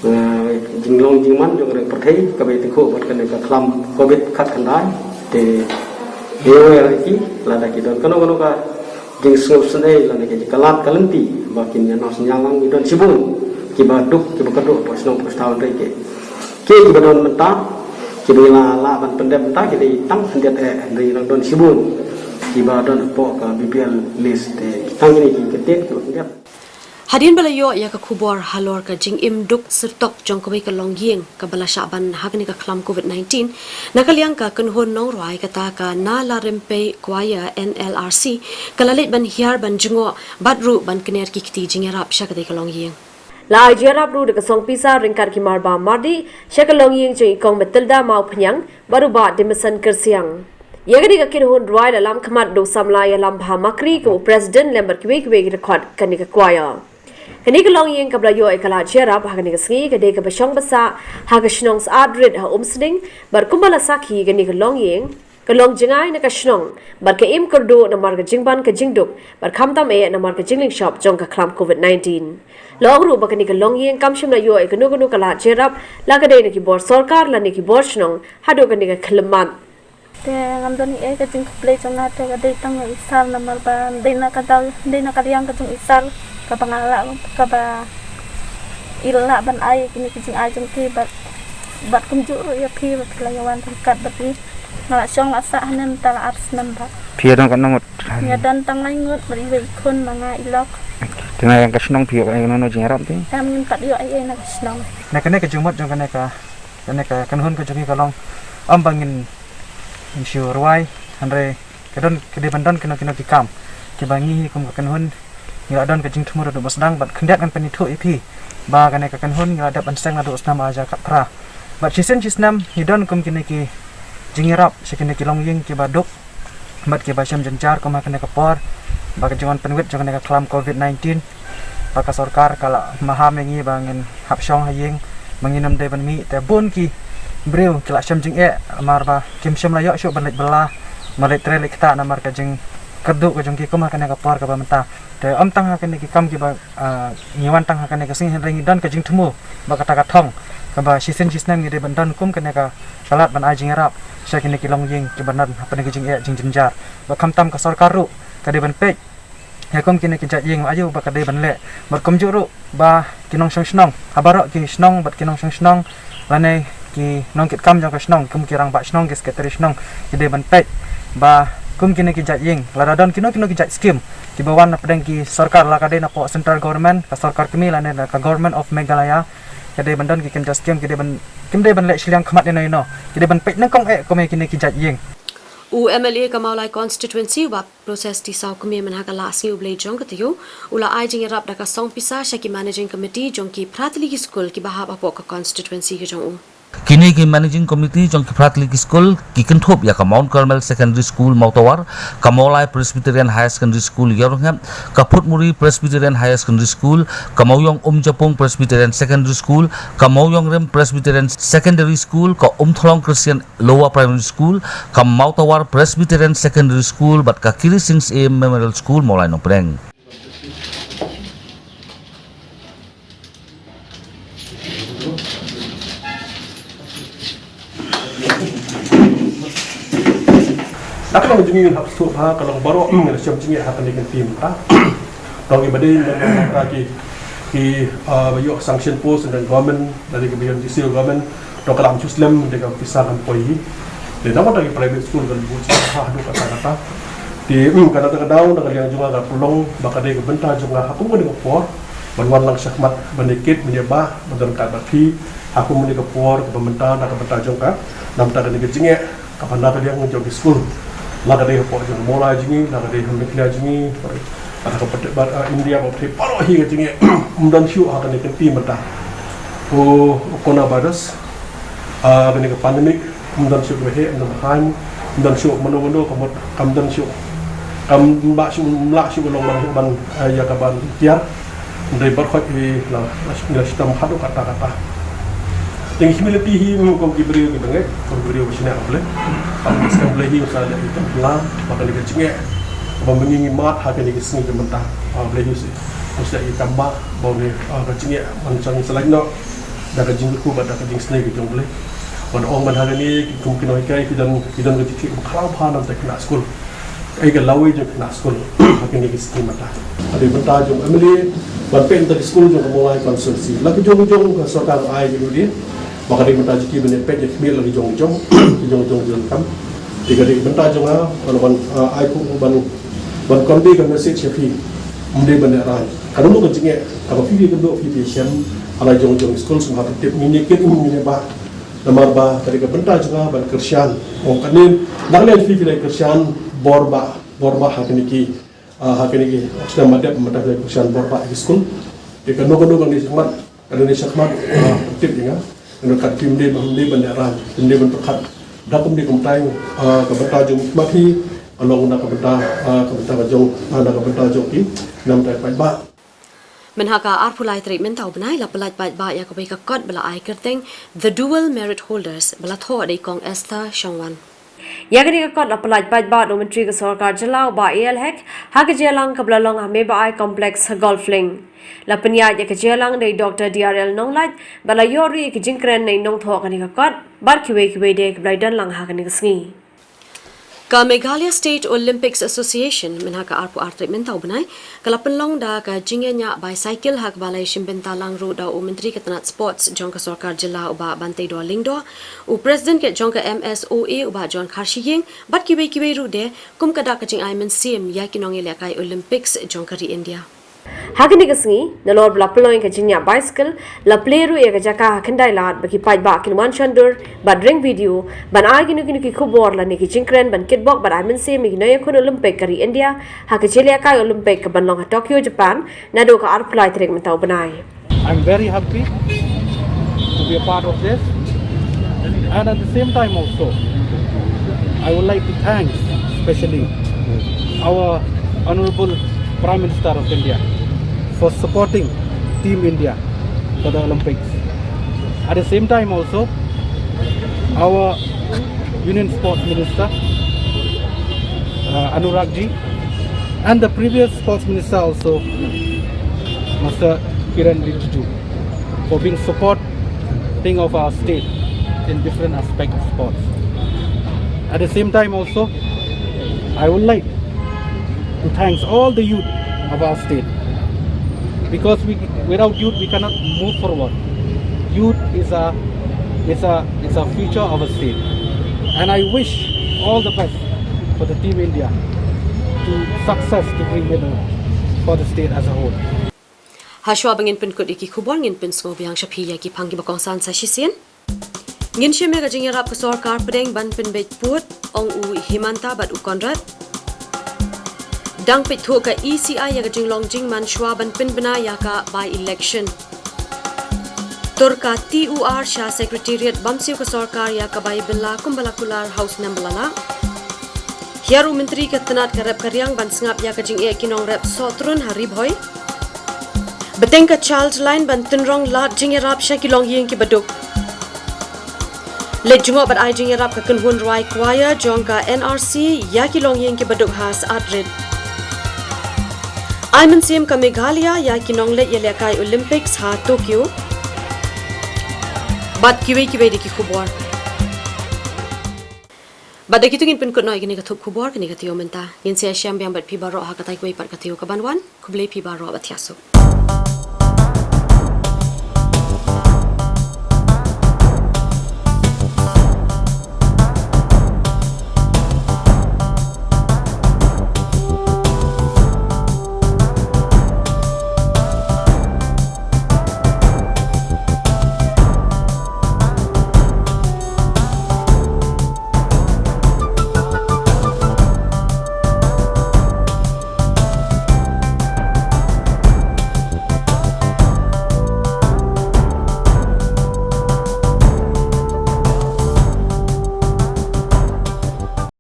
eh, jinglong jingman jong ka ri pyrthei kaba ïatyngkhuh bad kane ka khlam covid khatkhyndai. Te ïawer ïa ki, lada ki don kano kano ka jingsngewsynei lane ka jingkhlad ka lynti ba kin ïa noh synñiang lang, ngi don shibun kiba duk, kiba kyrduh hapoh shnong hapoh thaw, hynrei ki, ki kiba don mynta, kiba la lah ban pyndep mynta ki dei tang khyndiat eh, hynrei nang don shibun kiba don hapoh ka B P L list. Te tang kine ki kyntien kiba khyndiat. Hadien ba la ïoh ïa ka khubor halor ka jingim duk syrtok jong kawei ka longïing kaba la shah ban ha kane ka khlam covid nineteen, na ka liang ka kynhun nongrwai kata ka Nalarympei Choir, N L R C, ka la leit ban hiar ban jngoh bad ruh ban kner ki kti jingïarap sha katei ka longïing. La ai jingïarap ruh da ka song pisa ryngkat ki marbam mardih sha ka longïing jong i Kong Matilda Mawphniang bad u Bah Dimison Kyrsiang. Ïa kane ka kynhun rwai la lam khmat da u samla ïalam bha Makri kum u president lem bad kiwei kiwei ki dkhot kane ka choir. Kane ka longïing kaba la ïoh ïa ka lad jingïarap ha kane ka sngi ka dei kaba shong ba sah ha ka shnong Syiemlieh ha Umsning, bad kumba la sakhi, kane ka longïing ka long jngai na ka shnong bad ka im kyrduh namar ka jingban ka jingduk bad khamtam eh namar ka jinglynshop jong ka khlam covid nineteen. La ong ruh ba kane ka longïing kam shym la ïoh ïa kano kano ka lad jingïarap, la ka dei na ki bor sorkar lane ki bor shnong haduh kane ka khyllipmat. Te ngam don ei ei ka jingkhublei jong nga, te ka dei tang ïa i Sir namar ba dei na ka daw, dei na ka liang ka jong i Sir kaba nga lah, kaba i lah ban ai kine ki jingai jong ki, bad, bad kumjuh ruh ïa phi ba phi la ïa wan ryngkat bad i. Nga la shong la sah hangne mynta la ar snem bad. Phi ïa don katno ngut? Nga don tang lai ngut bad iwei i khun ma nga i lok. Te na ka shnong phi ïoh ei ei na ka jingïarap te? Em, ngim pat ïoh ei ei na ka shnong. Na kane ka jingmut jong kane ka, kane ka kynhun ka jong ngi ka long, ym ba ngin, ngin shu rwai, hynrei ka don, ka dei ban don kino kino ki kam kiba ngi hi kum ka kynhun ngi la don ka jingthmu naduh ba sdang, bad khyndiat ngan pynithuh ïa phi ba kane ka kynhun ngi la dep ban seng naduh u snem ar hajar khatphra. Bad shisien shisnem ngi don kum kine ki jingïarap sha kine ki longïing kiba duk bad kiba shem jynjar kum ha kane ka por ba ka jingwan pynwit jong kane ka khlam covid nineteen, ba ka sorkar ka la maham ïa ngi ba ngin hap shong ha ïing, ba ngin ym dei ban mih. Te bun ki briew ki la shem jingeh namar ba kim shym la ïoh shuh ban leit bylla, ban leit trei leit ktah namar ka jingkyrduh ka jong ki kum ha kane ka por kaba mynta. Te ym tang ha kine ki kam kiba, ah, ngi wan tang ha kane ka sngi, hynrei ngi don ka jingthmu ba kata ka thong kaba shisien shisnem ngi dei ban don kum kane ka, ka lad ban ai jingïarap sha kine ki longïing kiba don hapdeng ka jingeh jingjynjar. Ba khamtam ka sorkar ruh ka dei ban peit ïa kum kine ki jait ïing aïu ba ka dei ban leh, bad kumjuh ruh ba ki nongshong shnong ha baroh ki shnong bad ki nongshong shnong lane ki nongkitkam jong ka shnong, kum ki rangbah shnong, ki sekretari shnong, ki dei ban peit ba kum kine ki jait ïing, lada don kino kino ki jait skim kiba wan napdeng ki sorkar, la ka dei napoh central government, ka sorkar kmie lane na ka Government of Meghalaya, ka dei ban don ki kynja skim, ki dei ban, kim dei ban leh shiliang khmat ïano ïano, ki dei ban peit nyngkong eh kum ïa kine ki jait ïing. U M L A ka Mawlai constituency, u Bah Proses T Sawkmie, mynha ka la sngi U Blei jong ka taïew, u la ai jingïarap da ka song pisa sha ki managing committee jong ki phra tylli ki skul kiba hap hapoh ka constituency ka jong u. Kine ki Managing Committee jong ki phra tylli ki skul ki kynthup ïa ka Mount Carmel Secondary School Mawtawar, ka Mawlai Presbyterian Higher Secondary School Yarngap, ka Phutmuri Presbyterian Higher Secondary School, ka Mawiong Umjapung Presbyterian Secondary School, ka Mawiong Rim Presbyterian Secondary School, ka Umthlong Christian Lower Primary School, ka Mawtawar Presbyterian Secondary School bad ka Kiri Singh Syiem Memorial School Mawlai Nongpdeng. Dak long jingin hap suk ha ka long baroh ngan shem jingin ha ka ni kan tim ta. Dong i badin dong ta ki ki ba yok sanction post dan government dari ka bayon jisi government dong ka lam chu slem de ka pisa kan poi hi. De dong ta ki private school kan bu ha du kata kata. Ti um kata kata dong da ka liang jong ka pulong ba ka de ka bynta jong ka ha kum ka por ban wan lang shakhmat ban ikit ban ba ban don kat ba phi ha kum ka por ka bynta da ka bynta jong ka nam ta ka ni ka jingeh. Ka panda ka liang jong ki skul. La ka dei hapoh jong Mawlai jong ngi, la ka dei ha Meghalaya jong ngi, la ka pat ba India ba phi baroh hi ka jingeh. Ym don shuh ha ka ni ka tim mynta. U coronavirus, ka ni ka pandemic, ym don shuh ba heh, ym don ba haiñ, ym don shuh mano mano ka mut kam don shuh. Kam ba shuh ym lah shuh ka long ban ban ïa ka ban tiar. Ndai bar khot i la la shitam hadu kata kata. Teng humility hi mo kong ki briew ki bangeh kong ki briew ba shina ka Blei. Pang skam Blei hi usa da i tam pla ba ka ni ka jingeh. Ba mengi ngi mat ha ka ni ka sngi ka mynta. Ba Blei hi usa usa i tam ba ba ni ka jingeh ban chang selai no. Da ka jingku ba da ka jingsnei ka jong Blei. Ban ong ban ha ka ni ki kum ki noi kai ki dan ki dan ka jingki ba khraw pha nam ta ki na skul. Ai ka lawei jong khynnah skul ha kine ki sngi mynta. Ka dei bynta jong M L A ban pynta ki skul jong ka Mawlai constituency. La ka jong jong ka sorkar ai ki ruh dei. Ba ka dei bynta jong ki ban pynta ki khmih la ka jong jong ki jong jong jong kam. Te ka dei bynta jong nga ban ban ai ku ban ban convey ka message ïa phi. Ym dei ban rai. Ka dei ka jingeh ka ba phi ki kynduh phi phi shem. Ala jong jong skul sum ha ka tip ngin ïa kit ngin ïa ba. Namar ba ka dei ka bynta jong nga ban kyrshan. Ong kane na ka liang phi phi dei kyrshan bor ba bor ba ha kane ki ha kane ki sdang madep mynta phi dei kyrshan bor ba ki skul. Te kano kano kane shakhmat kane shakhmat tip ïa nga. Kano kat phim dei ba hym dei ban dei ran phim dei ban pyrkhat. Da kum dei kumtai ka bynta jong ma phi ka long na ka bynta ka bynta ka jong na ka bynta jong ki nam tai paidbah. Mynha ka arphew lai tarik mynta u bnai la pyllait paidbah ïa kawei ka kot ba la ai kyrteng The Dual Merit Holders ba la thoh da i Kong Esther Shangwan. Ïa kane ka kot la pyllait paidbah da u Myntri ka Sorkar Jylla u Bah A L Hek ha ka jingïalang kaba la long ha Mebai Complex ha Golf Link. La pynïaid ïa ka jingïalang da i Doktor D R L Nonglait bad la ïoh ruh ïa ka jingkren na i nongthoh kane ka kot bad kiwei kiwei de kiba la ïadon lang ha kane ka sngi. Ka Meghalaya State Olympics Association mynha ka arphew ar tarik mynta u bnai ka la pynlong da ka jingïañiah bicycle ha kaba la ïashim bynta lang ruh da u Myntri ka tnat Sports jong ka Sorkar Jylla u Bah Banteidor Lyngdoh, u President ka jong ka M S O A u Bah John Kharshiing bad kiwei kiwei ruh de kum ka dak ka jingai mynsiem ïa ki nongïalehkai Olympics jong ka ri India. Ha kane ka sngi, nalor ba la pynlong ïa ka jingïaid bicycle, la plie ruh ïa ka jaka ha Khyndai Lad ba ki paidbah kin wan shon dur bad ring video ban ai kino kino ki khubor lane ki jingkren ban kitbok bad ai mynsiem ïa ki nongïakhun Olympic ka ri India ha ka jingïalehkai Olympic kaban long ha Tokyo, Japan, naduh ka arphew lai tarik mynta u bnai. I'm very happy to be a part of this. And at the same time also, I would like to thank specially our Honorable Prime Minister of India for supporting Team India for the Olympics. At the same time also, our Union Sports Minister, uh, Anurag ji, and the previous Sports Minister also, Mister Kiren Rijiju, for being supporting of our state in different aspects of sports. At the same time also, I would like to thank all the youth of our state, because we, without youth, we cannot move forward. Youth is a, is a, is a future of a state. And I wish all the best for the Team India to success to bring medal for the state as a whole. Hashwa ba ngin pynkut ïa ki khubor ngin pynsngew biang sha phi ïa ki phang kiba kongsan sa shisien. Ngin shim ïa ka jingïarap ka sorkar pdeng ban pynbeit pud, ong u Himanta bad u Conrad. Dang peit thuh ka E C I ïa ka jinglong jingman shwa ban pynbna ïa ka by-election. Tur ka T U R sha Secretariat bam siew ka sorkar ïa ka bai bylla kumba la kular ha u snem ba la lah. Hiar u Myntri ka tnat ka rep ka riang ban sngap ïa ka jingeh ki nongrep sohtrun ha Ri Bhoi. Bteng ka Childline ban tynrong lad jingïarap sha ki longïing kiba duk. Leit jngoh bad ai jingïarap ka kynhun rwai choir jong ka N R C ïa ki longïing kiba duk ha Syatrit. Ai mynsiem ka Meghalaya ïa ki nongleit ïalehkai Olympics ha Tokyo. Bad kiwei kiwei de ki khubor. Bad da kitu ngin pynkut noh ïa kane ka thup khubor, kane ka taïew mynta. Ngin sa ïashem biang bad phi baroh ha katai kawei pat ka taïew kaban wan. Khublei phi baroh, bad thiah suk.